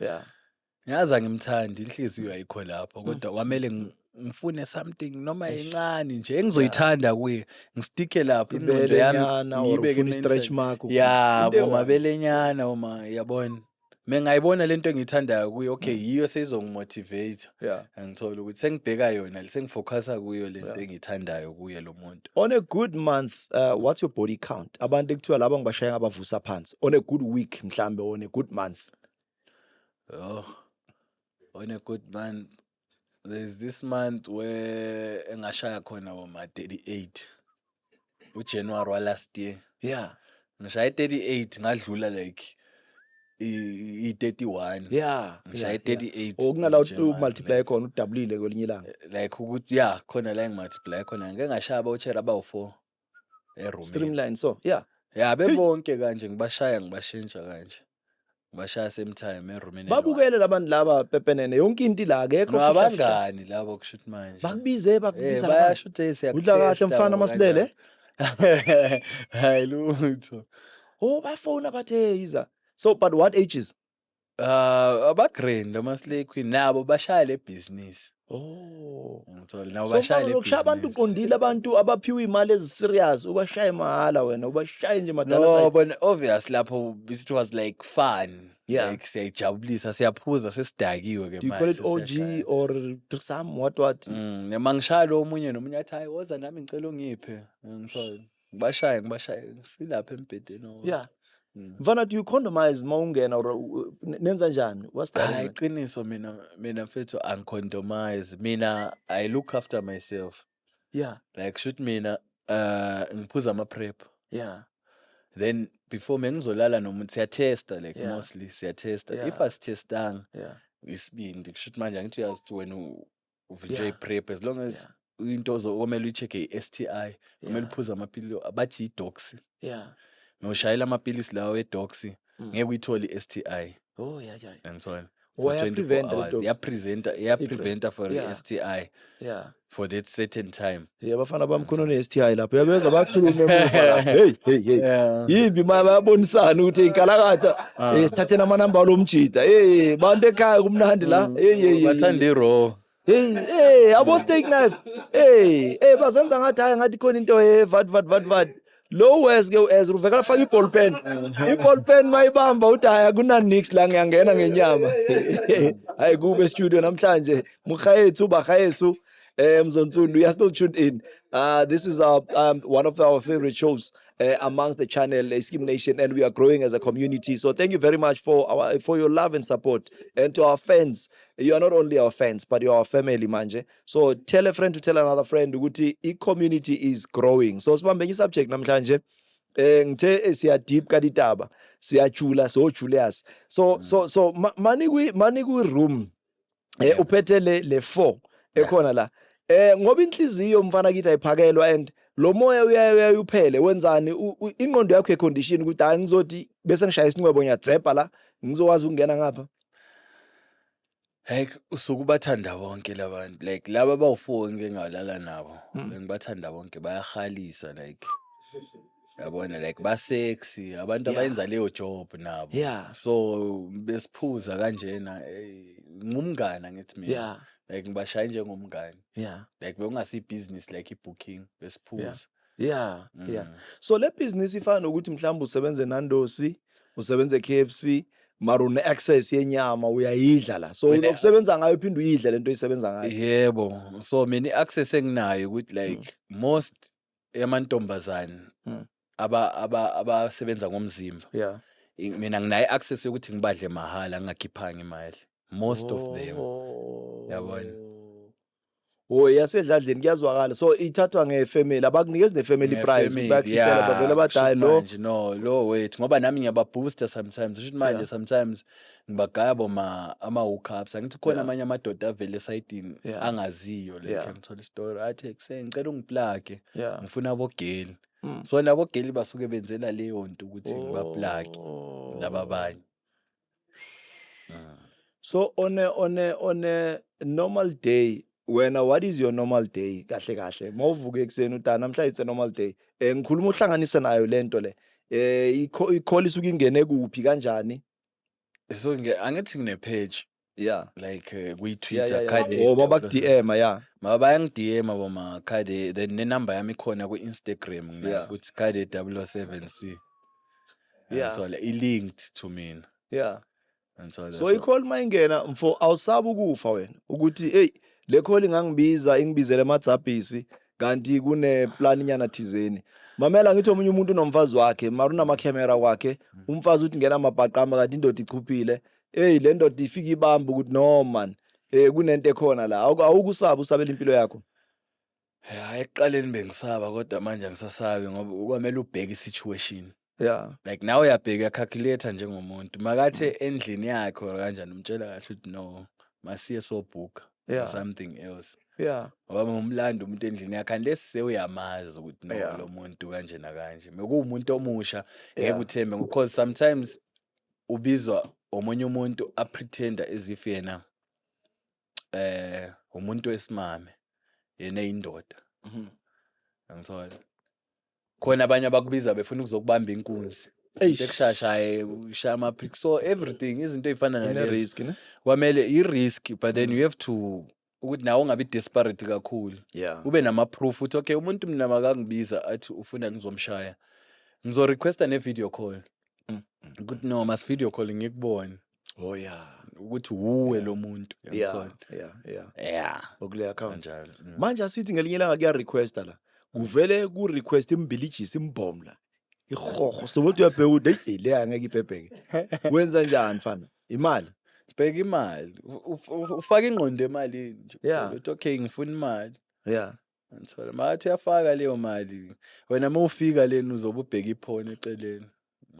ngiyazi angimthandi, inhliziyo ayikho lapho, kodwa kwamele Ngifune something noma encane nje engizoyithanda kuye, ngi-sticke lapho ingqondo Ibele yami, nyana or ngiyibeke ufuna i-stretch mentally. mark. Ya, Into eyi-one. bomabelenyana oma, yabona, mengayibona lento engiyithandayo kuyo, okay, yiyo seyizongimotivate. Angithola ukuthi sengibheka yona, sengifocusa kuyo lento engiyithandayo kuye lo muntu. On a good month, what's your body count? Abantu ekuthiwa laba ngibashaya ngabavusa phansi. On a good week mhlambe, on a good month. Oh, on a good month, there's this month where engashaya khona boma 38, uJanuary wa last year. Ngishaye 38, ngadlula like i-31. Ngishaye 38 Okunala ngoJanuary, u-multiply khona, udabulile kwelinye ilanga. Like ukuthi ya, khona la engimultiply khona, ngike ngashaya abawuchera abawu-4 erumini. Streamline, so yeah. Ya, bebonke kanje, ngibashaya, ngibashintsha kanje, ngibashaya same time erumini. Babukele labantu laba pepenene yonke into la, akekho No, fihla fihla. Abangani labo, kusho ukuthi manje Bakubize, bakubiza labantu. Bayasho ukuthi hey, Udla kahle mfana masilele. Hayi, lutho. Oh, bafona bathi, "Hey, iza." So but what ages? Abagrand, ama-slay queen nabo bashaya le business. Ngithola nabo So bashaya mfana, le lokushaya abantu business. uqondile, abantu abaphiwe imali eziserious, ubashaye mahala wena, ubashaye nje madala. No, Side. but obvious lapho it was like fun. Like siyayijabulisa, siyaphuza, sesidakiwe ke. Do you call it OG or threesome, what what? Noma ngishaya lo omunye nomunye athi, "Hayi, woza nami, ngicela ungiphe." Ngithola ngibashaye, ngibashaye silapha embhedeni. Mfana, do you condomize mawungena or nenza njani? What's the Hayi, arrangement? iqiniso mina mfethu, angicondomize. Mina I look after myself. Like shoot, mina ngiphuza ama prep. Then before mengizolala nomuntu siyatesta, like mostly siyatesta. If asitestanga, isibindi kusho ukuthi manje angithi uyazi ukuthi wena uvinjwe i-prep, as long as into okumele uyi-check-e i-STI, kumele uphuze amapilisi abathi i-doxy. Noshayela amapilisi lawo e-doxy, ngeke uyithole i-STI. Angithola Oh, for 24 ayaprevent le hours. doxy. Iyapresenta, iyapreventa for i-STI for that certain time. Yeah, abafana bami khona ne-STI lapho. Uyabezwa bakhulume emuva lapho. Hey, hey, hey. Yimbi ma, bayabonisana ukuthi inkalakatha, sithatheni amanamba alomjida. Hey, bantu ekhaya kumnandi la. Hey, hey, hey. Bathanda i-raw. Hey, hey, abo steak knife. Hey, hey, bazenza ngathi hayi, ngathi khona into eh vat vat vat vat. Lo wes ke uEzra uvekela faka iball pen. Iball pen mayibamba uthi, "Hayi, akuna nix la, ngiyangena ngenyama." Hayi, kube studio namhlanje. Mukhaethu bakhayesu Mzonsundu, you are still tuned in. This is our one of our favorite shows amongst the channel, Skeem Nation, and we are growing as a community. So thank you very much for your love and support, and to our fans. You are not only our fans, but you are our family manje. So tell a friend to tell another friend ukuthi i-community is growing. So sibambe enye subject namhlanje. Ngithe siya deep ka ditaba, siyajula, so Julius. So mani kwi room uphethe le 4 ekhona la. Ngoba inhliziyo mfana kithi ayiphakelwa and lo moya uyaye uphele, wenzani? Ingqondo yakho econdition ukuthi hayi, ngizothi bese ngishaya isinqwebo, ngiyadzebha la, ngizokwazi ukungena ngapha. Like usuke ubathanda bonke labantu, like laba abawu-4 engike ngalala nabo, bengibathanda bonke, bayahalisa, like yabona, like ba-sexy abantu abayenza leyo job nabo. So besiphuza kanjena, ngumngani angithi mina, like ngibashaye njengomngani, like bekungasi-business, like i-booking, besiphuza. So le business ifana nokuthi mhlawumbe usebenze Nando's, usebenze KFC, mara une access yenyama, uyayidla la. So unokusebenza ngayo, uphinde uyidle lento oyisebenza ngayo. Yebo, so mina i-access enginayo ukuthi like most yamantombazane abasebenza ngomzimba, mina nginayo i-access yokuthi ngibadle mahhala, ngingakhiphanga imali, most of them, yabona. Oh, yasedladleni kuyazwakala. So ithathwa ngefamily, abakunikezi nefamily price, Nge-family, bayakhisela, yeah, bavele bathi, kusho "Hayi lo." manje no, lo wethu, ngoba nami ngiyababooster sometimes, kusho manje sometimes ngibagaya boma ama-hookups, angithi khona amanye amadoda avele esayidini angaziyo, like ngithola isitori athi, "Ekuseni ngicela ungiplage, ngifuna abogeli." So labo geli basuke benzela leyo nto ukuthi ngibaplage laba abanye. So on a normal day wena, what is your normal day kahle kahle? Mawuvuka ekuseni uthi, "Ah, namhlanje it's a normal day." Ngikhuluma uhlanganise nayo lento le. I-call isuke ingene kuphi, kanjani? So angithi ngine page. Like kwi-Twitter Khade Oh, babaku-DM, yeah. Ma bayangi-DM boma Khade, then nenamba yami ikhona ku-Instagram nginayo ukuthi Khade 007 C. Ngithola i-linked to mina. Ngithola. So i-call mayingena, mfo, awusabi ukufa wena ukuthi, hey, le call ingangibiza ingibizele emadzabhisi kanti kune plan nyana thizeni. Mamela, ngithi omunye umuntu unomfazi wakhe mara unamakhemera wakhe, umfazi uthi ngena amabhaqama kanti indoda ichuphile. Hey, le ndoda ifika ibamba ukuthi, no man, kunento ekhona la. Awukusabi usabela impilo yakho? Hayi, ekuqaleni bengisaba, kodwa manje angisasabi ngoba kwamele ubheke i-situation. Like nawe uyabheka, uyacalculate njengomuntu. Makathe endlini yakhe or kanjani, umtshela kahle ukuthi no, masiye sobhuka something else. Ngoba ngumlando umuntu endlini yakhe unless sewuyamazi ukuthi no, lo muntu kanje nakanje. Mekuwumuntu omusha ngeke uthembe because sometimes ubizwa omunye umuntu apretenda as if yena umuntu wesimame, yena eyindoda. Angithola khona abanye abakubiza befuna ukuzokubamba inkunzi. Eish. Into ekushashaye ushaya ama-prick, so everything, izinto ey'fana Ine nalezo. Risk ne. Kwamele i-risk, but then you have to ukuthi nawe ungabi desperate kakhulu, ube nama-proof ukuthi okay, umuntu mina makangibiza athi ufuna ngizomshaya, ngizo-requesta ne-video call ukuthi no, mas video call ngikubone ukuthi wuwe lo muntu. Uyangithola? Yeah. Yeah. Okule account. Kanjalo. Manje asithi ngelinye ilanga kuya requesta la. Kuvele ku request imbilijisi imbom la. Ihoho sobothi uyabheka ukuthi hey, le angeke ibhebheke. Wenza njani, mfana? Imali. Bheka imali. Ufake ingqondo emalini nje. Uthi okay, ngifuna imali. Ngithola makathi uyafaka leyo mali, wena uma ufika leni uzobe ubheka iphone eceleni,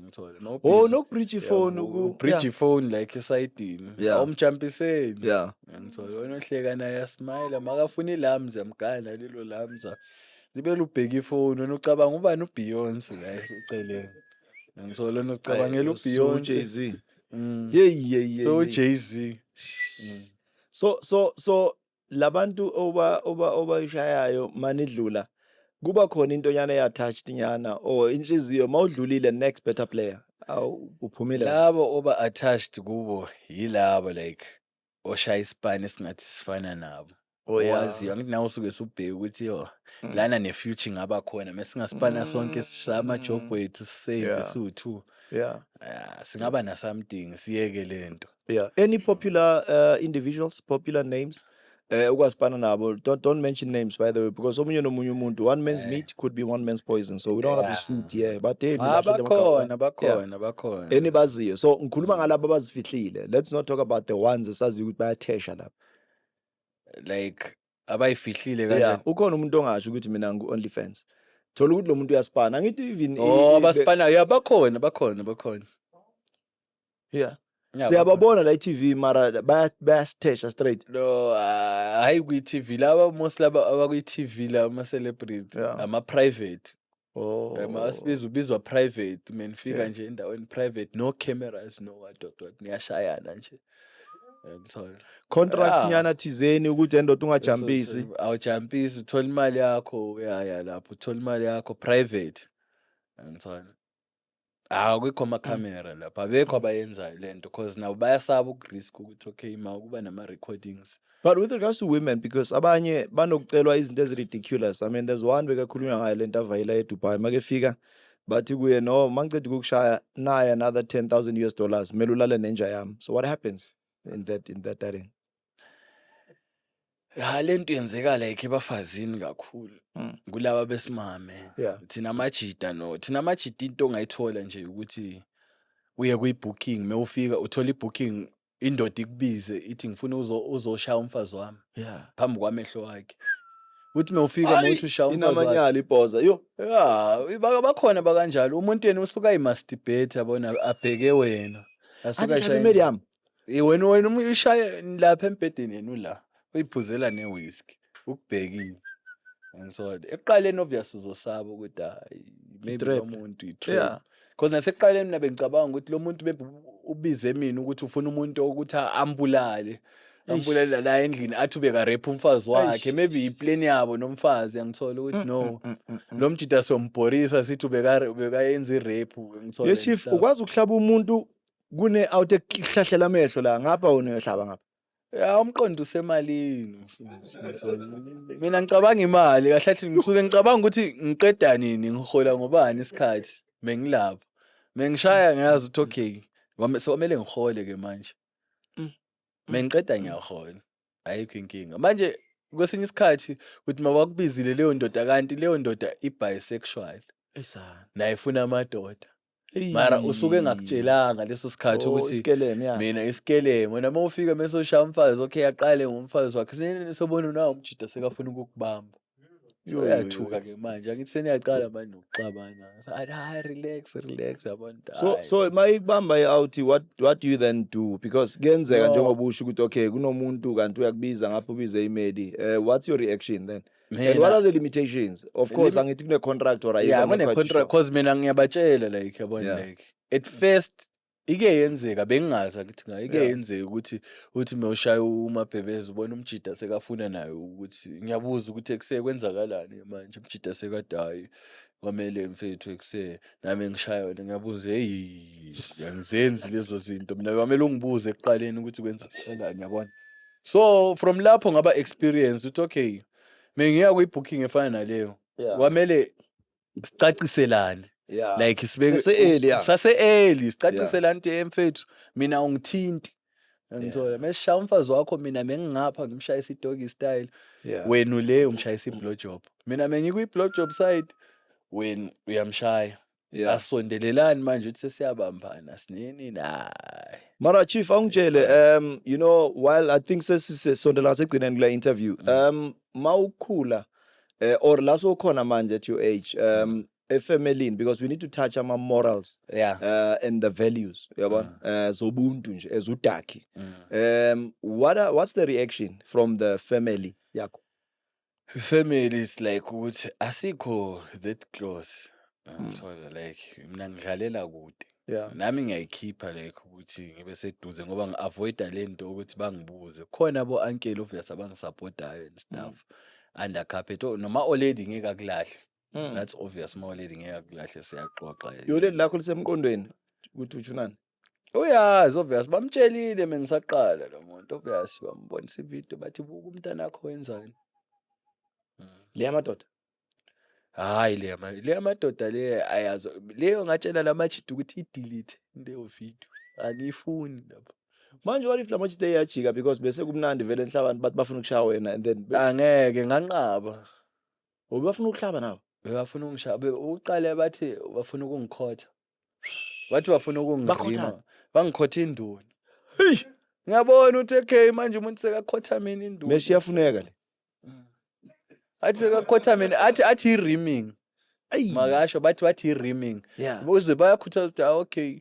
ngithola. Oh, no bridge phone ku Bridge phone like esayidini. Awumjampiseli. Ngithola wena ohleka naye, asmile, makafuna ilamza mgana lelo lamza libe lubheka ifoni, wena ucabanga ubani, uBeyonce la eceleni, ngithola, wena ucabangela uBeyonce. Jay-Z. Yeah. So Jay-Z. So labantu oba oba obayishayayo manidlula kuba khona into nyana eyattached nyana or inhliziyo mawudlulile, next better player, awu, uphumile. Labo oba attached kubo yilabo like oshaya isipani esingathi sifana nabo. Owaziyo, angithi nawe usuke usubheka ukuthi yo, lana ne-future ingaba khona mesingasipana sonke, sishaya ama-job wethu, sisave siwu-two. Ah, singaba na something, siyeke lento. Yeah, any popular individuals, popular names ukwasipana nabo? Don't mention names, by the way, because omunye nomunye umuntu, one man's meat could be one man's poison, so we don't want to be sued here, but hey, Ah, nilahlele amagama. bakhona, bakhona, bakhona. Enibaziyo. So ngikhuluma ngalabo abazifihlile. Let's not talk about the ones esaziyo ukuthi bayathesha lapha. Like abayifihlile kanjani? Ukhona umuntu ongasho ukuthi mina ngu-OnlyFans, thola ukuthi lo muntu uyaspana, angithi even Oh, abasipanayo, yeah, bakhona, bakhona, bakhona. Yeah. Siyababona la i-TV mara bayasithesha straight. No, ah, hayi, kwi-TV laba most, laba abakwi-TV la, ama-celebrity, ama-private. Masibiza, ubizwa private, menifika nje endaweni private, no cameras, no what what what, niyashayana nje, ngithola. Contract nyana thizeni ukuthi endoda ungajampisi. Awujampisi, uthola imali yakho, uyaya lapho uthola imali yakho private, ngithola. Awukho amakhamera lapha, abekho abayenzayo lento cause nabo bayasaba ukurisk ukuthi okay, ma kuba nama-recordings. But with regards to women, because abanye banokucelwa izinto ezi-ridiculous. I mean, there's one bekakhulunywa ngayo lento avayela eDubai, makefika bathi kuye, no, mangiceda ukukushaya naye another 10,000 US dollars, kumele ulale nenja yami. So what happens in that setting? Ha, lento yenzeka like ebafazini kakhulu, kulaba besimame. Thina amajida, no, thina amajida into ongayithola nje ukuthi uye kwi-booking, mewufika uthola i-booking, indoda ikubize ithi ngifuna uzoshaya umfazi wami phambi kwamehlo wakhe, uthi mewufika mawuthi ushaya umfazi wakhe. Inamanyala ibhoza yo. Ya, bakhona bakanjalo, umuntu yena usuka ayimasturbate, yabona, abheke wena. Asuke Athi ashaye. hlaba imeli yami. Wena ushaye lapha embhedeni, yena ula uyiphuzela ne-whisky, ukubhekile, ngithola. Ekuqaleni obvious uzosaba ukuthi hayi, maybe lo I-trap. muntu i-trap, because nasekuqaleni mina bengicabanga ukuthi lo muntu maybe ubize mina ukuthi ufuna umuntu ukuthi ambulale, ambulale la endlini, athi ubeka-rape umfazi wakhe, maybe iplan yabo nomfazi, yangithola, ukuthi no, lo mjida sombhorisa sithi ubekayenza i-rape, ngithola, Ye and chief, stuff. Ukwazi ukuhlaba umuntu kune out ekuhlahlela amehlo la ngapha, wena uyohlaba ngapha. Ya, umqondo usemalini, mfethu. Mina ngicabanga imali kahle kahle, ngisuke ngicabanga ukuthi ngiqeda nini, ngihola ngobani isikhathi mengilapho. Mengishaya ngiyazi ukuthi okay, sekwamele ngihole ke manje. Mengiqeda ngiyahola. Ayikho inkinga. Manje kwesinye isikhathi uthi mabakubizile leyo ndoda, kanti leyo ndoda i-bisexual. Esana. Naye ifuna amadoda. Mara usuke engakutshelanga leso sikhathi Oh, ukuthi isikelem, yeah. Mina isikelem, wena uma ufika mase ushaya umfazi, okay, aqale ngomfazi wakhe, sobona nawo umjida sekafuna ukukubamba. So Yo, yo, yo. uyathuka ke manje, angithi seniyaqala manje nokuxabana. So, hayi, relax, relax, yabona. So Hayi. so mayikubamba i-out, what do you then do? Because kuyenzeka No. njengoba usho ukuthi okay, kunomuntu kanti uyakubiza ngapha, ubize imedi. What's your reaction then? And Mina- what are the limitations? Of course, angithi kune contract or ayikho, Yeah, I'm not kune quite contract, sure. 'cause mina ngiyabatshela, like, yabona, like at first ike yenzeka bengingazi, akithi ngayo ike yenzeka ukuthi uthi mewushaya umabhebeza, ubona umjida sekafuna nayo, ukuthi ngiyabuza ukuthi ekuse kwenzakalani manje, umjida sekade, hayi, kwamele mfethu ekuse nami ngishaya wena. Ngiyabuza, hey, angizenzi lezo zinto mina, kwamele ungibuze ekuqaleni ukuthi kwenzakalani, yabona. So from lapho ngaba experience ukuthi okay, mengiya kwi-booking efana naleyo, kwamele sicaciselane, like sibeke Sase-early, yeah. Sase-early, sicaciselane ukuthi, "Hey, mfethu, mina ungithinti, ngithola mesishaya umfazi wakho, mina mengingapha ngimshayisa i-doggy style, wena ule umshayisa i-blow job, mina mengikwi-blow job side, wena uyamshaya." Asondelelani manje ukuthi sesiyabambana sinini nayi. Mara chief, awungitshele, while I think sesisondela ngasekugcineni kule interview, mawukhula or la sowukhona manje at your age, efamilini, because we need to touch ama morals and the values, uyabona, zobuntu nje as udakhi. What's the reaction from the family yakho? Family is like ukuthi asikho that close, ngithola like mina ngidlalela kude. Nami ngiyayikhipha like ukuthi ngibe seduze ngoba ngi-avoida le nto ukuthi bangibuze. Khona bo-uncle obvious abangisupportayo and stuff under carpet. Oh, noma olady ngeke akulahle. That's obvious, uma olady ngeke akulahle, siyaxoxa. Yoleli lakho lisemqondweni ukuthi uthunani? Uyazi, obvious, bamtshelile mengisaqala lo muntu, obvious bambonisa ividiyo, bathi buka umntana wakho wenzani. Le yamadoda? Hayi, le yamadoda le ayazo leyo, ngatshela lamajida ukuthi i-delete leyo video, angiyifuni lapho. Manje what if lamajita iyajika, because bese kumnandi vele enhlabani, bathi bafuna ukushaya wena and then Angeke, nganqaba. Bafuna ukuhlaba nawe? Bebafuna ukungishaya, uqale bathi bafuna ukungikhotha, bathi bafuna ukungirima. Bakhothani? Bangikhotha induna. Hey. Ngiyabona ukuthi okay, manje umuntu sekakhotha mina induna. Meshi iyafuneka le. Athi sekakhotha mina, athi i-rimming. Ayi. Makasho bathi i-rimming. Uze bayakhuthaza ukuthi, ah, okay,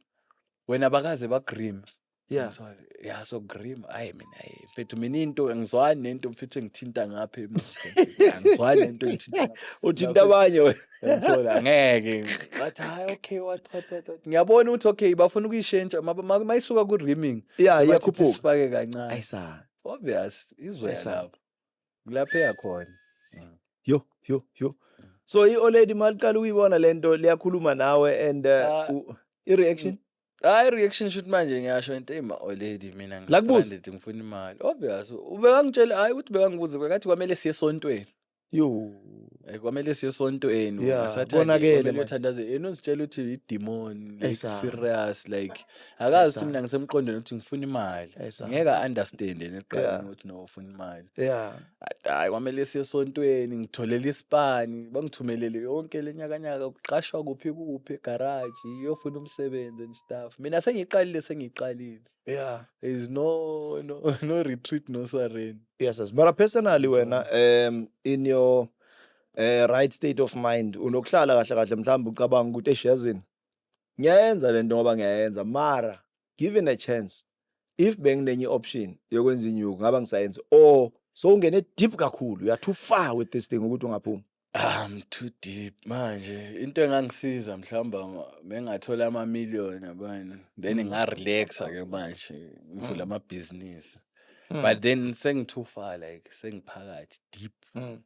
wena bakaze bagrim. Ya, so grim, hayi, mina, hayi mfethu, mina into ngizwani nento mfethu engithinta ngapha emuva, angizwani nento engithinta ngapha. Uthinta abanye wena. Ngithola angeke, bathi hayi, okay, what, what, what, what. Ngiyabona ukuthi okay, bafuna ukuyishentsha mayisuka ku-rimming, sebathi Iyakhuphuka. sifake kancane. Ayisa. Obvious izoya Ayisa. lapho kulapho eyakhona. Yo yo yo, so i-olady maliqala ukuyibona lento, liyakhuluma nawe and Ah. i-reaction? Hayi, reaction shoot manje ngiyasho into eyima olady mina Lakubuza? ngi-stranded, ngifuna imali. Obvious ubekangitshela, hayi, ukuthi bekangibuza, bekathi kwamele siye esontweni. Yo. Kwamele siye esontweni. Yeah, Saturday, konakele kwamele manje. uyothandaza, yena uzitshela ukuthi idemon, like Ayisa. serious, like akazi ukuthi Ayisa. mina ngisemqondweni ukuthi ngifuna imali. Ayisa. Ngeke a-understand yena ekuqaleni ukuthi no, ufuna imali. Athi hayi, kwamele siye esontweni, ngitholele isipani, bangithumelele yonke le nyakanyaka, kuqashwa kuphi kuphi egaraji, iyofuna umsebenzi and stuff. Mina sengiyiqalile. There is no retreat, no surrender. Yes. But personally wena, in your right state of mind, unokuhlala kahle kahle mhlawumbe ucabanga ukuthi eshiyazini ngiyayenza lento ngoba ngiyayenza, mara given a chance, if benginenye option yokwenza inyuku, ngaba ngisayenza, or so ungene deep kakhulu, you are too far with this thing ukuthi ungaphuma? I'm too deep manje. Into engangisiza mhlawumbe mengathola ama-million, yabona, then nginga-relaxa ke manje, ngivule amabhizinisi, but then sengi-too far, like sengiphakathi deep,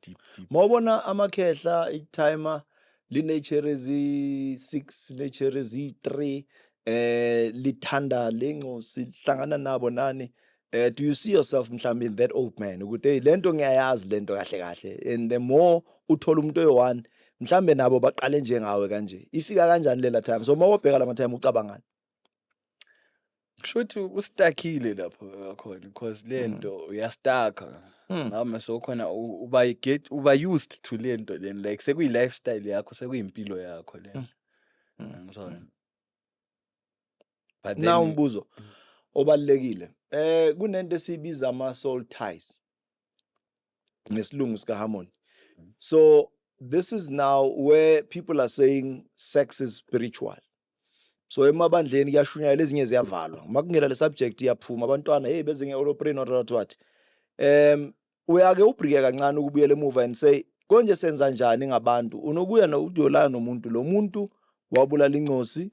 deep, deep. Mawubona amakhehla, i-timer linechere ezi-6, linechere ezi-3, lithanda lencosi, lihlangana nabo nani. Do you see yourself mhlawumbe in that old man ukuthi, hey, lento ngiyayazi lento kahle kahle, and the more uthola umuntu oyi-one, mhlambe nabo baqale njengawe kanje, ifika kanjani lela time? So uma wobheka lama time, ucabangani? Kusho ukuthi ustakile lapho khona, because le nto uyastaka. Noma sewukhona uba get uba used to le nto, then like sekuyi lifestyle yakho, sekuyimpilo yakho le. Ngizona, but Now then umbuzo obalekile, kunento esibiza ama soul ties ngesilungu sika Harmony. So this is now where people are saying sex is spiritual. So emabandleni kuyashunyayelwa, ezinye ziyavalwa makungena le subject, iyaphuma abantwana, hey, beze nge-oloprane or what what. Uyake ubrike kancane ukubuyela emuva and say, konje senza njani ngabantu unokuya uyolala nomuntu, lo muntu wabulala incosi,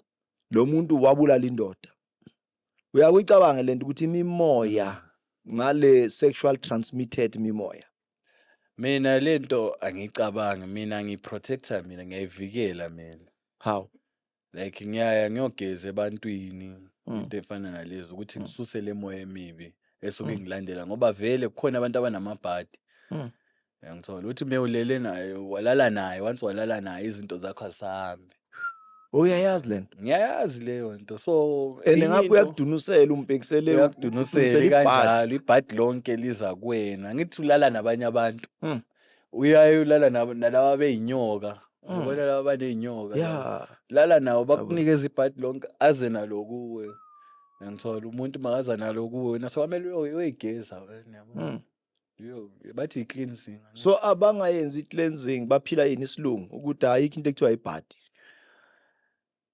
lo muntu wabulala indoda? Uyakuyicabanga lento ukuthi imimoya ngale sexual transmitted mimoya? Mina lento angicabangi. Mina ngiyiprotector, mina ngiyayivikela mina. How? Like ngiyaya ngiyogeza ebantwini, into efana nalezo, ukuthi ngisuse le moya emibi esuke ngilandela, ngoba vele kukhona abantu abanamabhadi. Uyangithola ukuthi uma ulele naye, walala naye, once walala naye, izinto zakho azisahambi. Uyayazi lento? Ngiyayazi leyo nto, so And enye ngapho uyakudunusela, umbhekisele uyakudunusela ibhadi. Kanjalo ibhadi lonke liza kuwena. Ngithi ulala nabanye abantu, uyaye ulala nalaba beyinyoka. Ubona laba baney'nyoka laba. Lala nawo, bakunikeza ibhadi lonke, aze nalo kuwe. Ngithola umuntu makaza nalo kuwe, wena sekwamele uyoyigeza wena, yabo. Bathi i-cleansing. So abangayenzi i-cleansing baphila yini isilungu ukuthi ayikho into ekuthiwa ibhadi?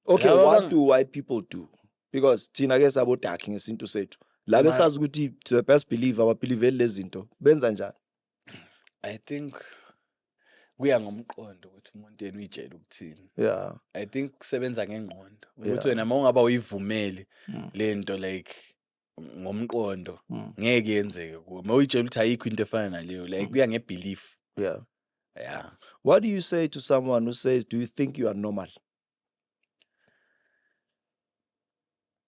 Okay, Laba what do white people do? Because thina ke sabo dark ngesintu sethu la, besazi ukuthi to the best believe ababelieveli lezi zinto, benza njani? I think kuya ngomqondo ukuthi umuntu yena uyitshela ukuthini. I think kusebenza ngengqondo ukuthi wena uma ungaba uyivumeli lento, like ngomqondo, ngeke yenzeke kuwe. Uma uyitshela ukuthi ayikho into efana naleyo, like kuya ngebelief. Yeah. What do you say to someone who says, "Do you think you are normal?"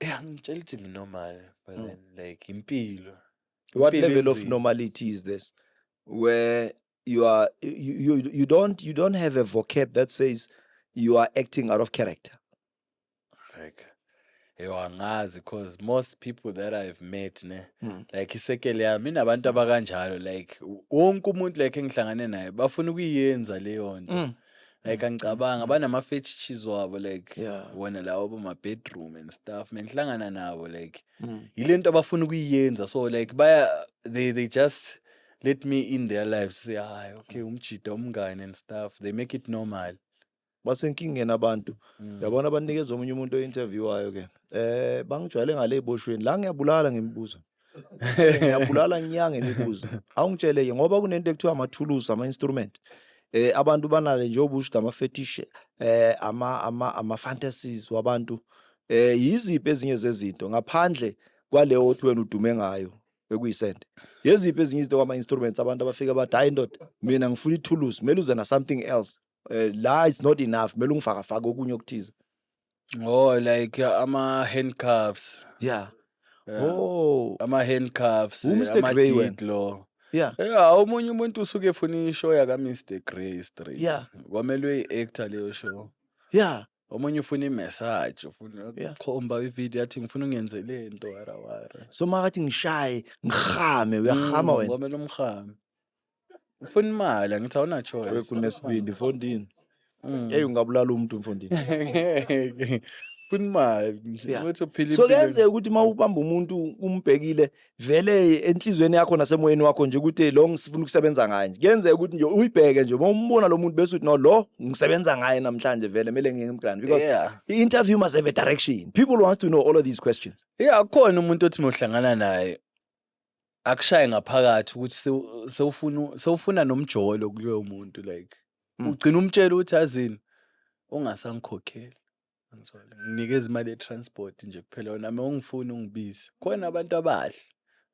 Yeah, ngitshela ukuthi nginormal, but then like impilo What impilo level of inzima. normality is this where you are you, you you don't have a vocab that says you are acting out of character? Like yo, angazi, because most people that I've met, ne, like isekele yami inabantu abakanjalo, like wonke umuntu like engihlangane naye bafuna ukuyenza leyo nto. Like angicabanga banama-fetishes wabo, like wona lawo boma-bedroom and stuff. Mengihlangana nabo, like yile nto abafuna ukuyenza, so like baya they just let me in their lives, say, "Hayi, okay, umjida, umngane," and stuff. They make it normal. Basenkingeni abantu. Yabona, banikeza omunye umuntu o-interviewayo ke, bangijwayele ngale eboshweni la, ngiyabulala ngemibuzo, ngiyabulala nya ngemibuzo. Awungitshele ke, ngoba kunento ekuthiwa amathulusi, ama-instrument, abantu banale nje obusho ama-fetish, ama fantasies wabantu, yiziphi ezinye zezinto ngaphandle kwaleyo othi wena udume ngayo ekuyisende? Yeziphi ezinye izinto kwama-instruments abantu abafika bathi, "Hayi ndoda, mina ngifuna ithulusi, kumele uze na something else, la it's not enough, kumele ungifakafake okunye okuthize"? Oh, like ama-handcuffs. Yeah. Ama-handcuffs, U-Mr. Grey wena. ama-didlo. Yeah, omunye umuntu usuke efuna ishow yaka Mr Grey straight. Kwamele uyi-actor leyo show. Omunye ufuna i-massage, ufuna ukukhomba ivideo, athi, "Ngifuna ungenze le nto, wara wara." So makathi ngishaye, ngihame, uyahama wena? Kwamele umhame. Ufuna imali, angithi awuna choice. Kunesibindi mfondini. Hey, ungabulala umuntu mfondini. Ngeke. Ufuna imali nje, ukuthi uphile So impilo. Kuyenzeka ukuthi uma ubamba umuntu, umbhekile vele enhlizweni yakho nasemoyeni wakho nje ukuthi lo ngisifuna ukusebenza ngaye nje, kuyenzeka ukuthi nje uyibheke nje uma umbona lo muntu bese uthi, "No, lo ngisebenza ngaye namhlanje, vele kumele ngimgrand," because i-interview must have a direction. People want to know all of these questions. Yeah, kukhona umuntu othi mawuhlangana naye akushaye ngaphakathi ukuthi sewufuna nomjolo kuloyo muntu, like ugcina umtshela ukuthi, "Yazini, ungasangikhokheli. Angithola. Nginikeza imali ye-transport nje kuphela, wena uma ungifuna ungibize." Khona abantu abahle,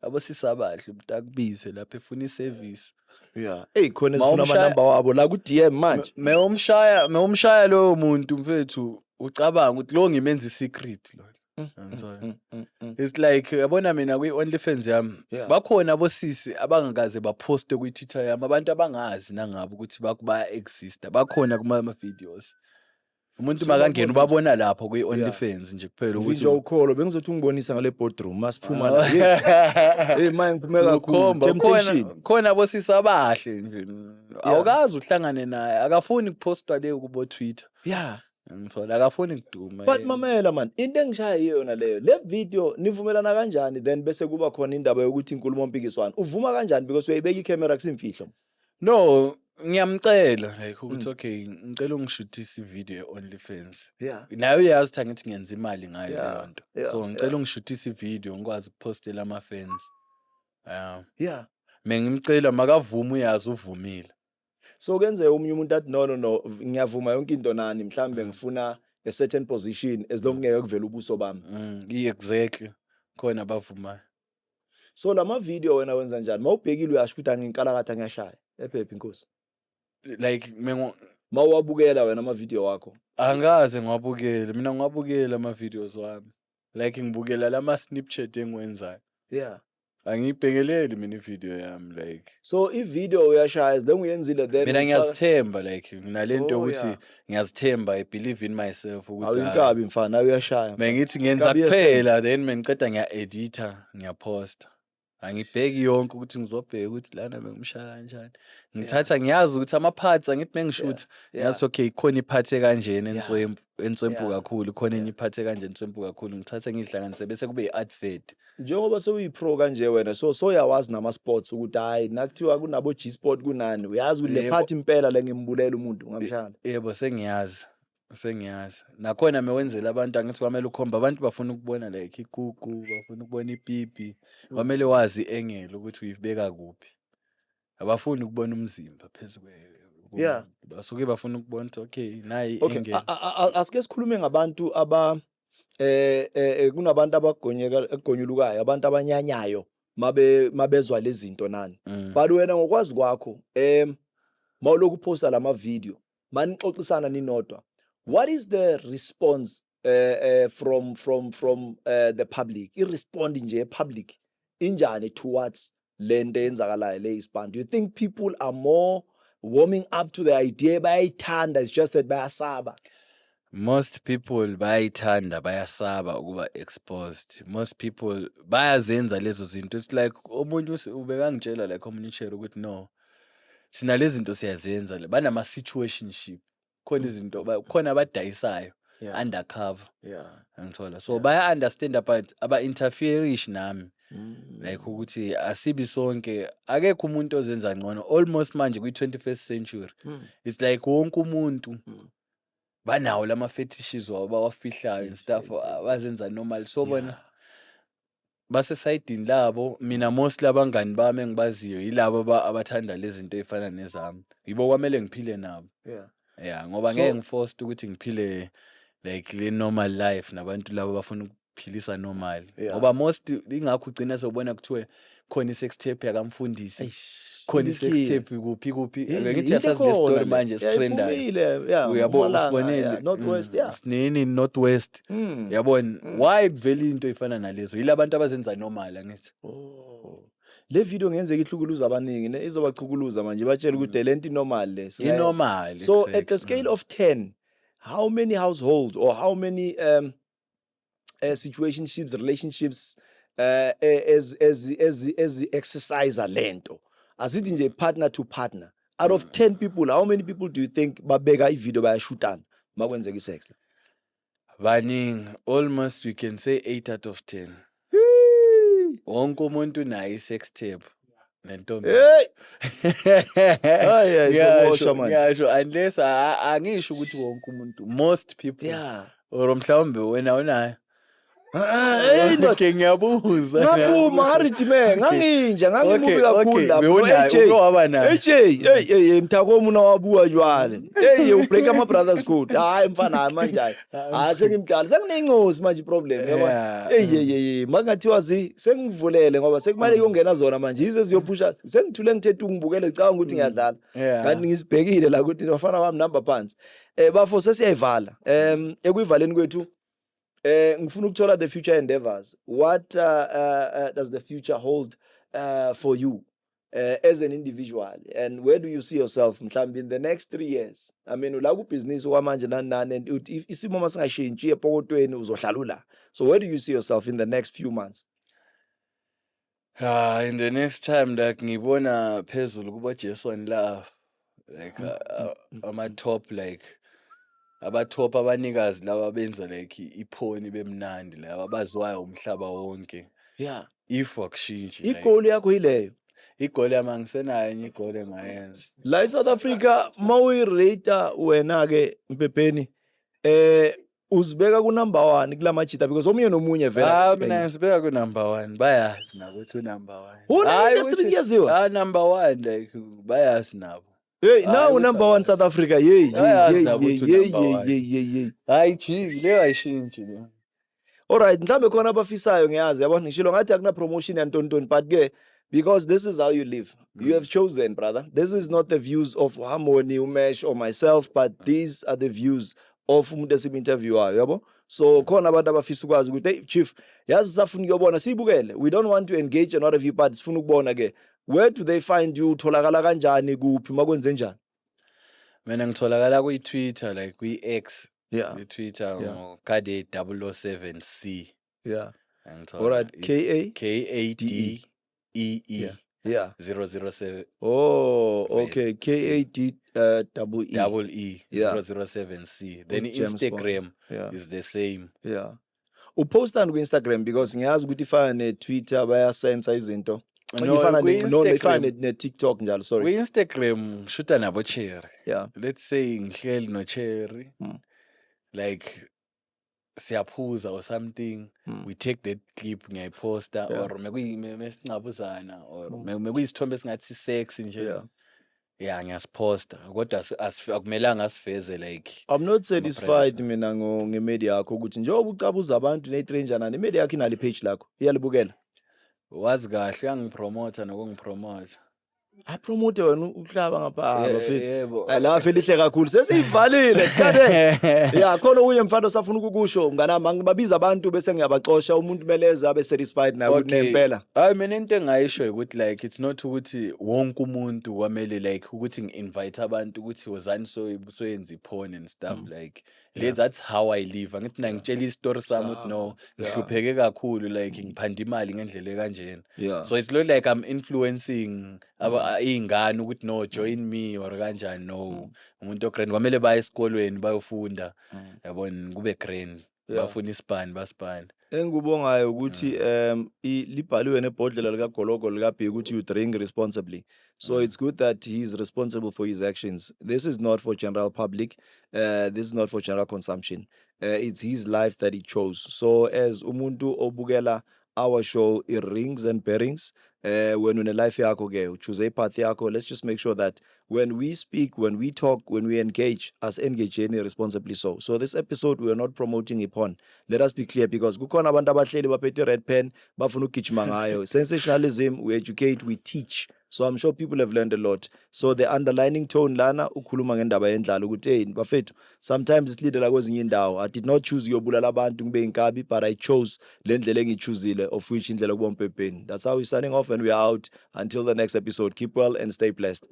abosisi abahle, umuntu akubize lapho efuna i-service. Yeah, hey, khona esifuna amanamba wabo la ku-DM manje. Mewumshaya loyo muntu mfethu, ucabanga ukuthi lo ngimenza i-secret lo. Angithola. It's like, yabona, mina kwi-OnlyFans yami bakhona abosisi abangakaze baphoste kwi-Twitter yami, abantu abangazi nangabo ukuthi baya-exista, bakhona kuma-videos. Umuntu So makangena babona ubabona lapho kwi-OnlyFans nje kuphela ukuthi Vinja ukholo, bengizothi ungibonisa ngale boardroom masiphuma la. Hey, manje ngiphume kakhulu. Ukhomba, Temptation. Khona abosisi abahle nje, awukazi uhlangane naye, akafuni kuphostwa le kubo Twitter. Ngithola akafuni kuduma. But mamela man, into engishaya iyona leyo. Le video nivumelana kanjani then bese kuba khona indaba yokuthi inkulumo mpikiswano? Uvuma kanjani because uyayibeka icamera, kusimfihlo? No, ngiyamcela like ukuthi okay, ngicela ungishuthise ivideo ye-OnlyFans. Naye uyazi ukuthi angithi ngenza imali ngayo leyo nto, so ngicela ungishuthise ivideo ngikwazi ukuphostela ama-fans, yeah. Mengimcela, makavuma, uyazi uvumile. So kenzeka omunye umuntu athi, No, no, no, ngiyavuma yonke into nani, mhlambe ngifuna a certain position as long ngeke kuvela ubuso bami." Exactly, khona abavumayo. So lama video wena wenza njani? Mawubhekile uyasho ukuthi anginkalakatha, ngiyashaya. Ephephi inkosi. Like mengo Mawuwabukela wena ama video wakho. Angaze ngiwabukele mina, ngiwabukela ama-videos wami, like ngibukela lama-Snapchat engiwenzayo. Angiyibhekeleli mina ivideo yami like. So i-video uyashaya as long uyenzile then Mina ufaka ngiyazithemba, like nginalento yokuthi ngiyazithemba, I believe in myself ukuthi hhayi, Awuyinkabi mfana, uyashaya. Bengithi ngenza Nkabi yesende. kuphela, then mengiqeda ngiya-editha, ngiyaphosta. Angibheki yonke ukuthi ngizobheka ukuthi lana bengimshaya kanjani. Ngithatha, ngiyazi ukuthi ama-parts, angithi mengishutha ngiyazi ukuthi okay, khona iphathi ekanjena enswempu, enswempu kakhulu, khona enye iphathi ekanje enswempu kakhulu, ngithathe ngiyihlanganise bese kube i-advert. Njengoba sewuyi-pro kanje wena, so soyawazi nama-spots ukuthi hhayi, nakuthiwa kunabo G-spot kunani, uyazi ukuthi le Yebo. part impela le ngimbulela umuntu ngamshaya. Yebo, sengiyazi, sengiyazi. Nakhona mewenzela abantu, angithi kwamele ukhombe, abantu bafuna ukubona like ikuku, bafuna ukubona ipipi, kwamele wazi i-angle ukuthi uyibeka kuphi. Abafuni ukubona umzimba phezu komuntu. Basuke bafuna ukubona ukuthi okay, nayi i-angle. Asike sikhulume ngabantu aba kunabantu abagonyeka egonyulukayo, abantu abanyanyayo mabe mabezwa lezi zinto nani. But wena ngokwazi kwakho, mawuloku posta lama video, manixoxisana ninodwa, what is the response from the public? I-respond nje public injani towards lento eyenzakalayo le ispan? Do you think people are more warming up to the idea, bayayithanda, it's just that bayasaba? Most people bayayithanda, bayasaba ukuba exposed. Most people bayazenza lezo zinto. It's like omunye ubekangitshela like omunye ucheri ukuthi no, sina lezi zinto siyazenza le, banama situationship. Khona izinto khona abadayisayo undercover. Angithola. So baya understand but aba interfere nami. Like ukuthi asibi sonke, akekho umuntu ozenza ngcono almost manje kwi 21st century. It's like wonke umuntu banawo lama fetishes wabo abawafihlayo and stuff, abazenza normal, so bona basesayidini labo. Mina mostly abangani bami engibaziyo yilabo abathanda lezi zinto ey'fana nezami, yibo kwamele ngiphile nabo. Yeah, ngoba ngeke ngiforced ukuthi ngiphile like le normal life nabantu labo abafuna ukuphilisa normal, ngoba most ingakho ugcina sewubona kuthiwe khona i-sex tape yakamfundisi, Eish, khona i-sex ilikhiye. tape kuphi kuphi. Hey, Ngithi into uyasazi le ekhona story le. manje esitrendayo. Iphumile, yeah, Uyabo, Mpumalanga, usibonele. yeah, North West, yeah. Sinini North West. Yabona why kuvela into efana nalezo, yila bantu abazenza normal, angithi. Oh. Le video ngenzeka ihlukuluza abaningi ne, izobachukuluza manje, batshela ukuthi le nto inormal le, singayenza. Inormal. So at the scale of 10, how many households or how many situationships, relationships as exercise lento? Asithi nje partner to partner. Out of 10 people, how many people do you think babeka ivideo, bayashutana makwenzeka isex? Baningi, almost we can say 8 out of 10. Wonke umuntu unayo i-sex tape nentombi. Hey! Hayi, hayi, Ngiyasho, soboshwa manje. ngiyasho, unless angisho ukuthi wonke umuntu, most people. Or mhlawumbe wena unayo. Ah, hey, ndoda. Okay, ngiyabuza. Ngaphuma ngaridime, nganginja, ngangimubi kakhulu lapho. Bewunayo, AJ. uke waba nayo. AJ, hey, hey, hey, mthakomu nawabuya jwale. Hey, ubreak ama brothers code. Hayi mfana, hayi manje hayi. Hayi, sengimdala, sengineyingozi manje, problem yabona. Hey, hey, hey, hey, makungathiwa zi sengivulele ngoba sekumele kuyongena zona manje. Yize ziyophusha, sengithule ngithethe ungibukele, ngicabanga ukuthi ngiyadlala. Kanti ngisibhekile la ukuthi bafana bami namba phansi. Bafo, sesiyayivala. Ekuyivaleni kwethu Ngifuna ukuthola the future endeavors. What does the future hold for you as an individual, and where do you see yourself mhlambi in the next 3 years? I mean, ula kubhizinisi kwamanje, nani nani, and uthi if isimo masingashintshi epokotweni uzohlala la. So where do you see yourself in the next few months? Ah, in the next time, like, ngibona phezulu kubo Jason Love, like ama top, like aba top abanikazi laba benza like iporn bemnandi, laba abaziwayo umhlaba wonke. If akushintshi, like, Igoal yakho yileyo? Igoal yami, angisenayo enye igoal engayenza. La eSouth Africa, mawuyirate wena ke Mpepeni, uzibeka ku number 1 kulamajita, because omunye nomunye vele Ah, akuthi mina ngisibeka ku number 1, bayazi nakuthi u number 1. Una industry kuyaziwa? Ah, number 1, like, bayazi nabo. Hey, Hayi, now ukuthi number 1 abazi. South Africa, hey. Bayazi Hey. nabo Hey. ukuthi Hey. u-number Hey. one. Hey, hey, hey. Hayi, jiki leyo, ayishintshi le. Alright, mhlambe khona abafisayo, ngiyazi, yabona, ngishilo ngathi akuna promotion yantontoni, but ke because this is how you live, you have chosen, brother. This is not the views of Harmony, Umesh or myself, but these are the views of umuntu esim-interviewayo, yabo. So khona abantu abafisa ukwazi ukuthi, hey chief, yazi safuna ukuyobona, siyibukele, we don't want to engage and what have you, but sifuna ukubona ke, where do they find you? Utholakala kanjani, kuphi, makwenze njani? Mina ngitholakala kwi-Twitter, like kwi-X, kwi-Twitter ngo-Kade 007 C. Angithola. Alright, K A K A D E E 007 Oh, Wait, okay. K C. A D double E. Double E 007 C. Then James Bond. Instagram is the same. Yeah. Upostani ku-Instagram? Because ngiyazi ukuthi ifana ne-Twitter, bayasensa izinto. No, Ifana no, ifana kwi-Instagram ne-TikTok njalo, sorry. Kwi-Instagram ngishuta nabo Cherry. Let's say ngihleli no Cherry. Like siyaphuza or something. We take that clip, ngiyayiposta, or mesincabuzana or mekuyisithombe esingathi sexy nje. Yeah, ngiyasiposta, kodwa akumelanga asiveze like I'm not satisfied mina ngemedia yakho, ukuthi njengoba ucabuza abantu ne-stranger nani, imedia yakho inalo ipage lakho, iyalibukela. Wazi kahle, uyangipromotha nokungipromotha. Apromote wena uhlaba ngapha, bafethu. Yebo. La elihle kakhulu, sesiyivalile kade ya khona okunye, mfana, osafuna ukukusho, mnganami? Angibabiza abantu bese ngiyabaxosha. Umuntu kumele eze abe satisfied naye ukuthi nempela. Hayi, mina into engayisho ukuthi, like, it's not ukuthi wonke umuntu kwamele, like, ukuthi ngi-invite abantu ukuthi wozani soyenza iporn and stuff, like le, that's how I live. Angithi mina ngitshela isitori sami ukuthi no, ngihlupheke kakhulu, like ngiphanda imali ngendlela ekanjena. So it's not like I'm influencing iy'ngane ukuthi no, join me or kanjani. No, umuntu ogrand kwamele baye esikolweni bayofunda, yabona, kube grand. Bafuna isipani, basipani. Engikubongayo ukuthi libhaliwe nebhodlela likagologo likaBheki ukuthi you drink responsibly. So it's good that he is responsible for his actions. This is not for general public. This is not for general consumption. It's his life that he chose. So as umuntu obukela our show, Rings and Bearings, when une life yakho ke, choose a path yakho, let's just make sure that when we speak, when we talk, when we engage, as engage responsibly so. So this episode, we are not promoting iporn. Let us be clear, because kukhona abantu abahleli baphethe red pen, bafuna ukugijima ngayo. Sensationalism, we educate, we teach. So I'm sure people have learned a lot. So the underlining tone lana ukhuluma ngendaba yendlala ukuthi, hey bafethu, sometimes isilidela kwezinye indawo. I did not choose ukuyobulala abantu ngibe inkabi, but I chose le ndlela engiyichoosile, of which indlela kuba umpepeni. That's how we signing off and we are out until the next episode. Keep well and stay blessed.